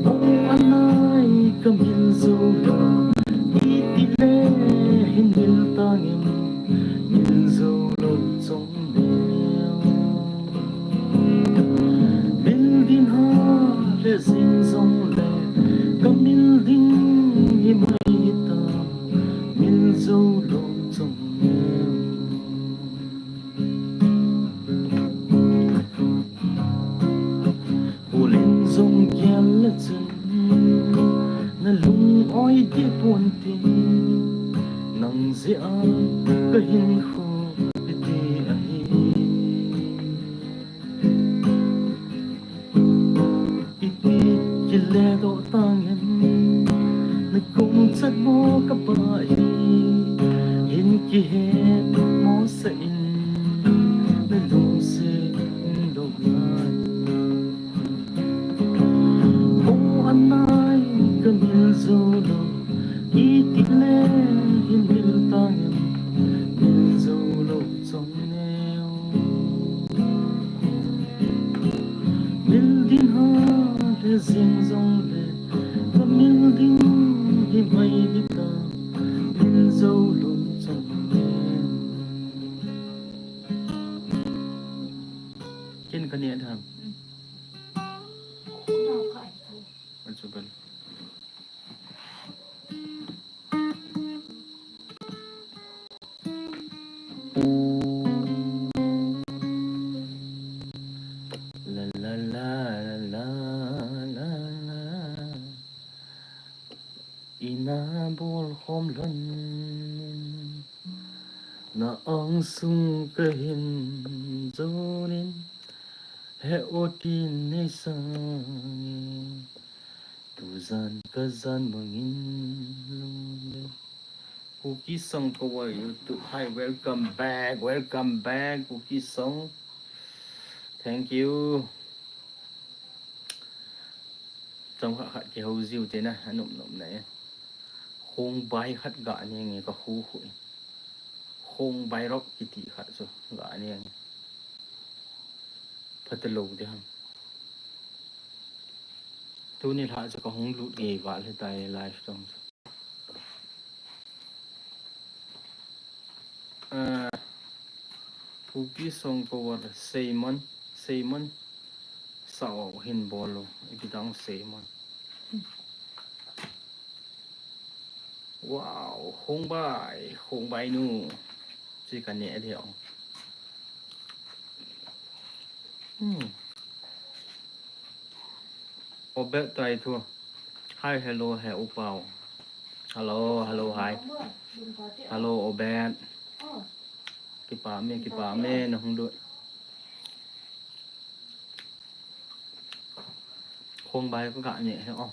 Ong anai ka min zo lo, iti le hin mil tangin min zo lo chong neo. Mil din ha le zing zong le, ka mil ding hi mai ta, mil zo lo chong neo. Kipon ti nang jeh a ka hinkho iti ahi. Iti kile doh tang em, na kum chat mo ka pa hi, hin kihet mo sa in, na lungset hung doh ngai. Mo anai ka mil jo lo, iti le hin mil tang em, mil jo lo chong neo. Mil ding ha le jing jong le, ka mil ding hi mai hi ta, mil jo lo chong neo. Ken ka ne tham. Achu bel. La la la la la la. Ina bol khom lhon. Na angsung ka hin jonin. He o tin nei sang. Tujan ka jan bangin lungle. Kuki Song Cover YouTube. Hi, welcome back, welcome back, Kuki Song. Thank you. Chang khat khat kihou jiu te na, anop nop na e. Khongbai khat ga ne nge ka khu khu e. Khongbai rock kiti khat chu ga ne nge. Phatalou te ham. Tuni lha chu ka hung lut gei val hitai live tong chu. Ah, Kuki Song Cover Seimon, Seimon. Sao hin bol lo, ipi dang Seimon. Wow, Khongbai, Khongbai nu. Chi ka ne de ong. Hmm. Obet tai thu. Hi, hello, he upau. Hello, hello, hi. Hello, Obet. Kipa me, kipa me, na hung lut. Khongbai ka ga ne he o.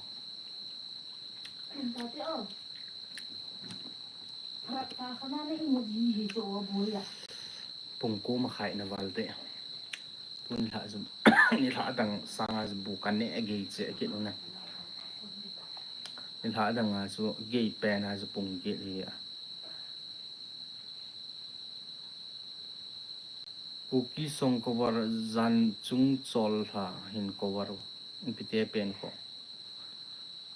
Pung ko makhai na val te. Tun lha jum. Ni lha dang sanga jum bu ka ne gei che kit u na. Ni lha dang a chu gei pen a chu pung kit hi a. Kuki Song Cover Jan Chung Chollha hin cover u. Ipi te pen kho.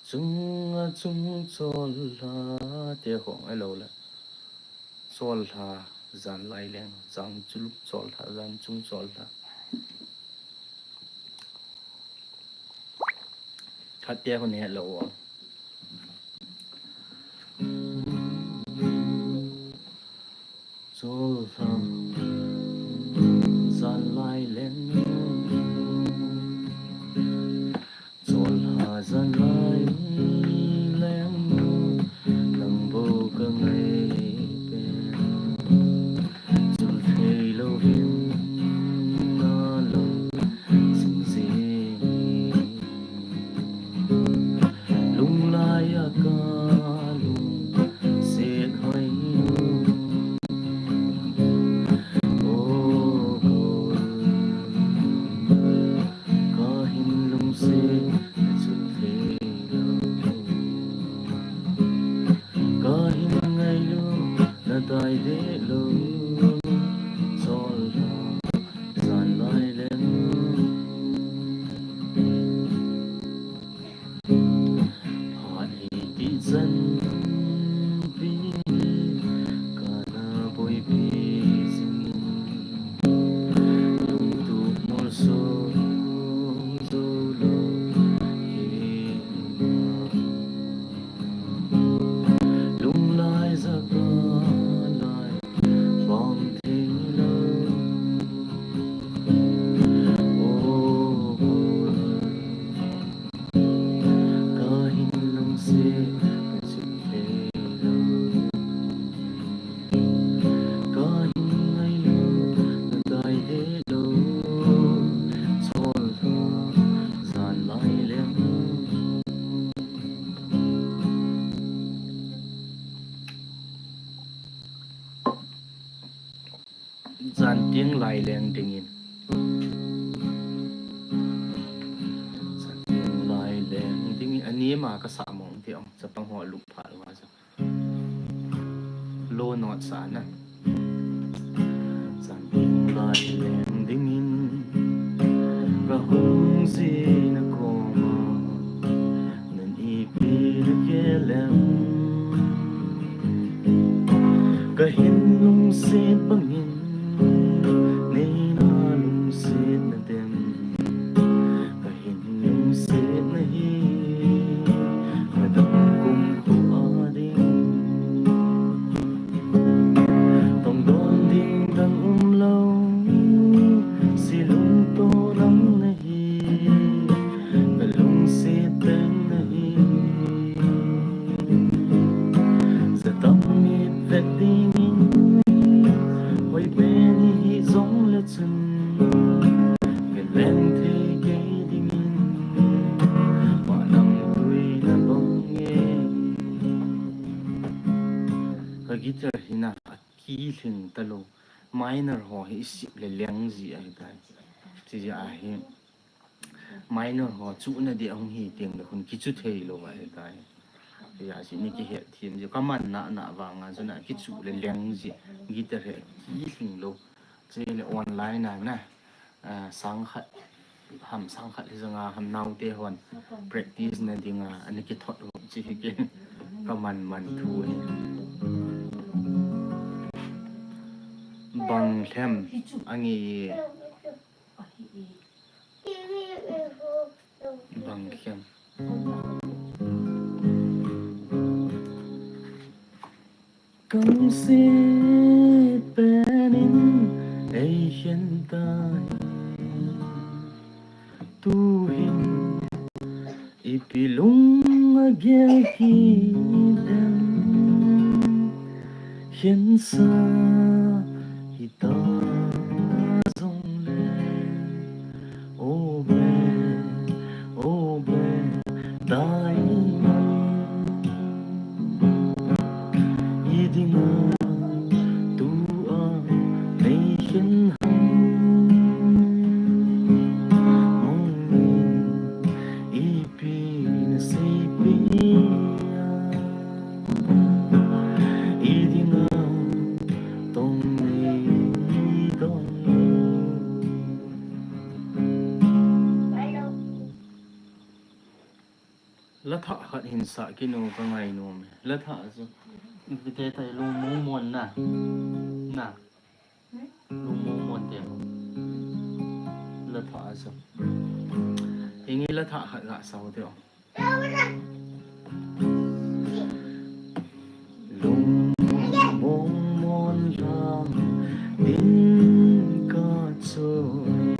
Chunga chung chollha te kho, elo le. Chollha jan lai leng, jan chung chollha, jan chung chollha. Khat te kho ne lo. Chollha jan lai leng. Chollha jan lai leng. Nang bou ka ngai pen. Chul thei louvin na lang jing jing. Lunglai a ka lungset hoi nu. O Kawl, ka hin lungset chul thei lou. Ka hin ngailu na tai de lou. Chollha jan lai leng. Phat hi ti chan pi ka na boipi jing in. Lungtup molso jou lou kei ma. Lunglai jaka lai Chan tiang lai leng dingin. Chan tiang lai leng dingin. Ani ma ka sa mong ti ong. Chapang ho lup pha lo sa. Low note sa na. Chan tiang lai leng dingin. Ka hung jina koma. Nan ipi na ke lem. Ka hin lungset bangin, nei na lungset na dem. Ka hin lungset na hi, ka dam kum khu a ding. Tong don ding dang um lo, si lung to ram na hi, ka lungset pen na hi. Zatam mit vet dingin, hoi pen hi zong le chun, ka leng thei kei dingin, ma nam tui na bang nge. Ka guitar hi na a ki hling ta lo, minor ho hi i sip le leng ji ahi tai. Chi ji ahi. Minor ho chu na di ahung hi tiang le hun kichu thei lo ahi tai. Ti a si ni ki het thim ji ka man na na vang a chu na kichu le leng ji guitar he ki hling lo. Chi le online a na, ah, sang khat ham sang khat hi zanga ham nau te hon practice na ding a ani ki thot ho chi hi ke ka man man thu hi. Bang lhem angi. Bang khem. Kang si penin ei khen tai. Tu hin ipi lung a gel ki dem. Khen sa hita zong le. O be, o be, dai mai. I ding a, tu a, nei khen ham. Mong ni, ipi na sei pi a. I ding a, tong nei don. La thah khat hin sa kinu ka ngai nom e. La thah chu. Vite tai lung mong mon na. Na. Lung mong mon te. La thah chu. Hingi la thah khat ga sau te o. Lung mong mon lang din ka choi.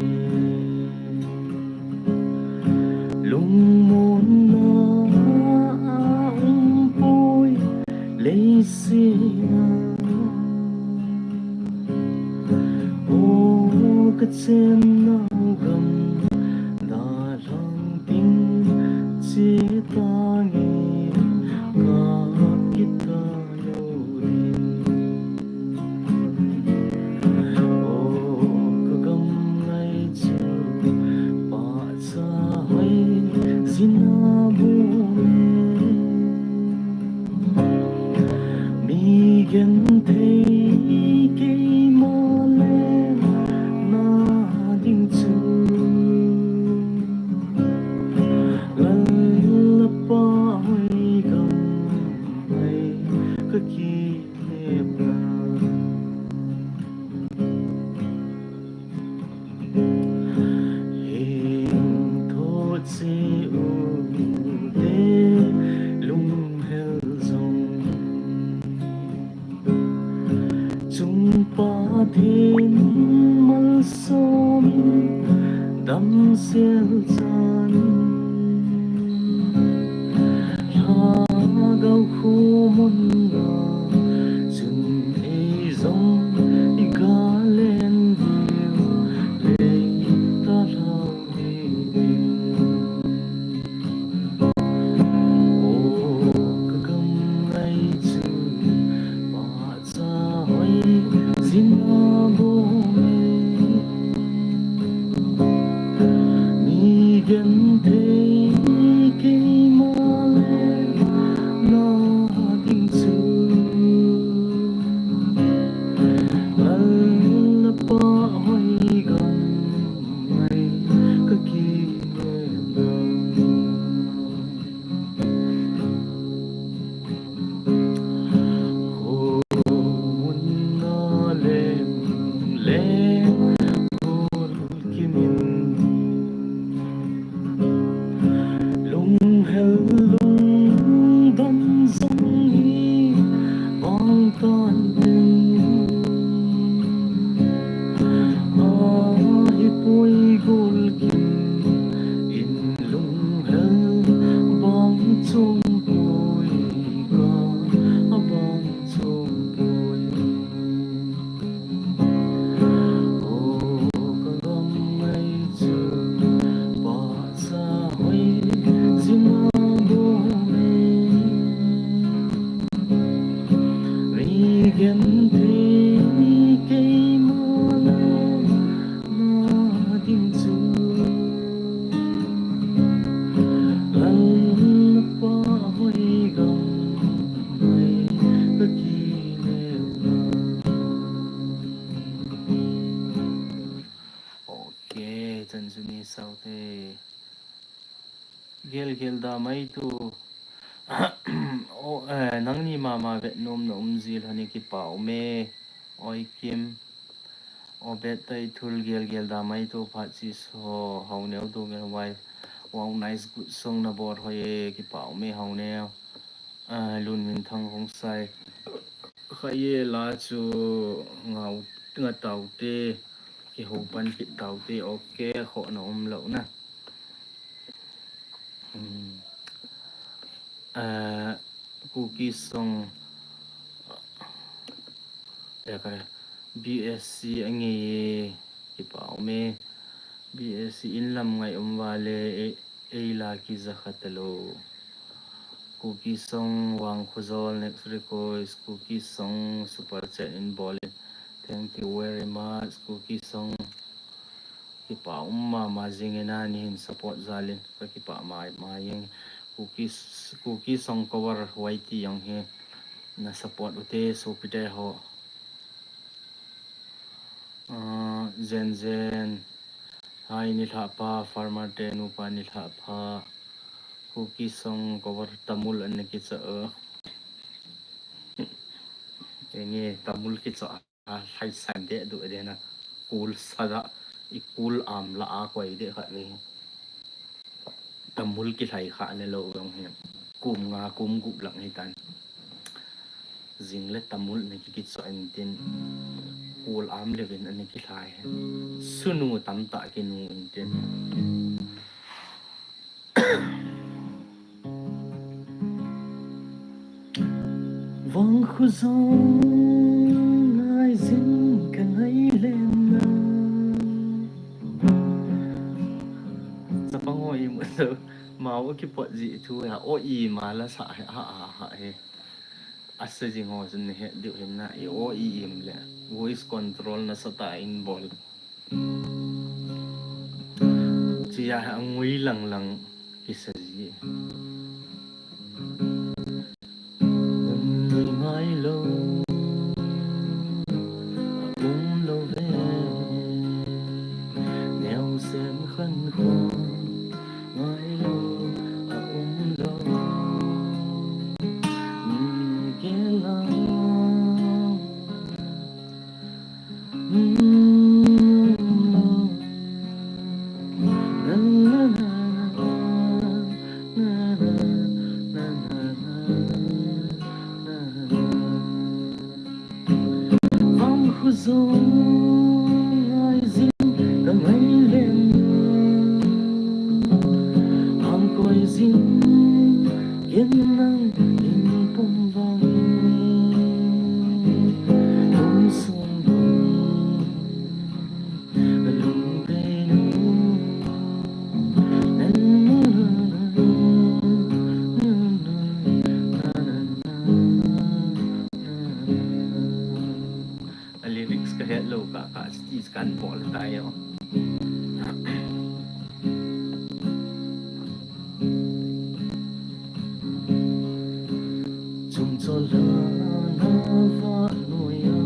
Lung mon na a um poi lei sina. O ka chen nau gam da lang ting che ta nge ka kita lo din. O ka gam ngai chu pa cha hoi zina bu me. Mi gen thei kei ma le na ding chu. Lal la pa hoi gam ai ka ki nep na. Heng tho che u te lunghel zong. Chung Pathen malsom in damsel chan. Lhagao khu mun a chun ei zong i ga len diu lei ta lhau hi ding. O ka gam ngai chu pa cha hoi zina bo Genthei keima lou na ding chu Lalpa hoi gam mai ka kile. Okay, chan chu ni sau te. Gel gel da mai tu. O, eh, nangni mama vet nom na um jil honi kipa ume. Oi Kim. O bet tai thul gel gel da mai tu phat chi so hau neu tu nge wai. Wow, nice, good song na bor hoi e, kipa ume hau neu. Ah, Lun Min Thang Hong Sai. Khaye la chu ngau nga tau te, ki ho pan ki tau te, okay, kho na um lo na. Hmm. Ah, Kuki song. Ya ka B S C ange kipa ume. B S C in lam ngai um vale e. Ei la kija kha talo. Kuki song Wang Khujol, next request. Kuki song super chat in bol in. Thank you very much. Kuki song kipa um mama jing e na ni hin support jal in. Ka kipa mai mai jing. Kuki s-, Kuki song cover Y T jong hi na support ute sopi te ho. Ah, Zen Zen. Hi, nilhah pha, farmer te nupa nilhah pha. Kuki song cover Tamul ana kicha a. Enge Tamul kicha a, lhaisan de du de na. Kul sada, i kul am la a koi de khat ve. Tamul kilhai kha le lo jong hi. Kum nga kum gup lang hi tan. Jing le Tamul na ki kicho in tin. Kul am le vin ani kilhai. Sunu tam ta kinu in tin. Vang khu jong ngai jing ka ngai len na. Chapang ho i mu so, mau kipot ji thu ya, o i ma la sa he, ha, ha, ha, he. Asa jing ho sun he, diu hin na, i o i im le. Voice control na sa ta in bol. Chia a ngui lang lang kisa ji. Ngai lo, um lo ve. Neo sem khan kho, ngai lo, a um lo. Ni ke la. Vang khu jong ngai jing ka ngai len. Ham koi jing ken nang in pum vang. Kum sung dong. A lyrics ka het lo ka, ka sti kan bol tai o. Chungchol lana vahnoiya,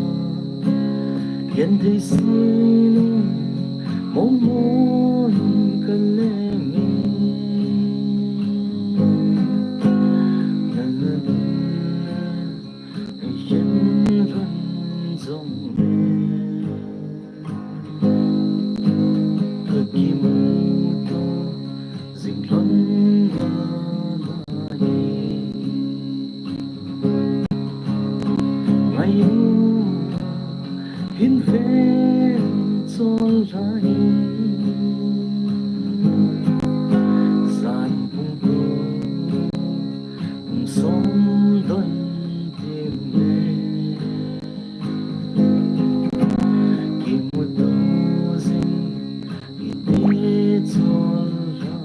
genthei sinu, mongmon ka lengi. Nana, nana, yen ran jong le. Ka kimuto jing lhon nalai. Ngai u hin ven chol lai. Jan pung ko pung som don tim le. Kimuto jing ite chol lai.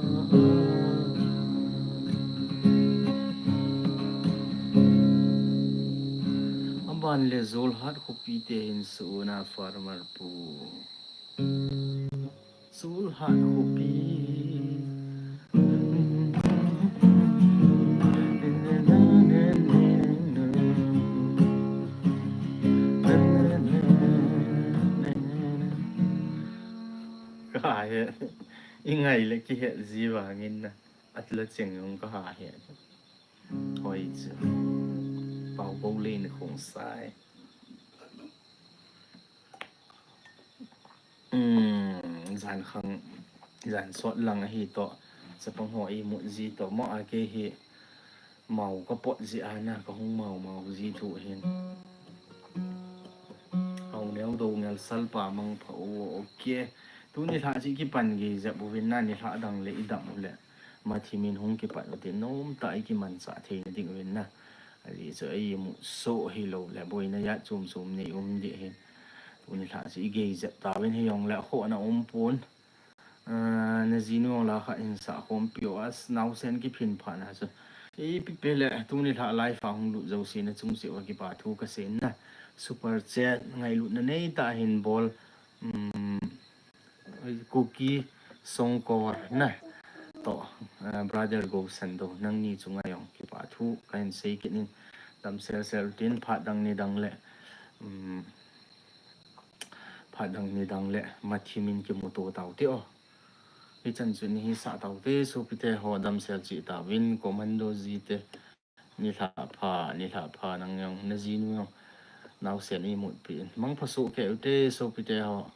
Van le Jorhat khopi te hin suna farmer pu. Jorhat khopi. Ka he, i ngai le kihe ji vangin na. Atla cheng jong ka ha he. Hoi chu. Pau ko le ni khong sai. Um, jan khang, jan sot lang ahi to. Chapang ho imut ji to mo a kei hi. Mau ka pot ji a na ka hung mau mau ji thu hin. Hau neo do ngel sal pa mang pha o, okay. Tu nilhah chi kipan gei jep uvin na, nilhah dang le i dam u le. Mathimin hung kipat u te nom ta i kimanchah thei na ding uvin na. Aji chu ei mu so hi lo le boina ya chum chum nei um di hin. Tu nilhah chi i gei jep ta uvin hi jong le kho na um pun. Ah, na jinu jong la kha in sa khom pi o as nau sen kiphin pha na chu. I pi pe le tu nilhah live a hung lut jo si na chung si wa kipa thu ka sen na. Super chat ngailut na nei ta hin bol. Um, Kuki Songkor na. To, eh, brother Go Sando, nangni chunga jong kipa thu ka hin sei kit in, dam sel sel tin phat dang ni dang le, um, phat dang ni dang le, Mathimin kimu to tau te o. Hichan chu ni hi sa tau te, sopi te ho dam sel chi ta uvin, commando ji te, nilhah pha, nilhah pha nang jong, na jinu jong, nau sen imut pi in. Mang pha so ke u te, sopi te ho.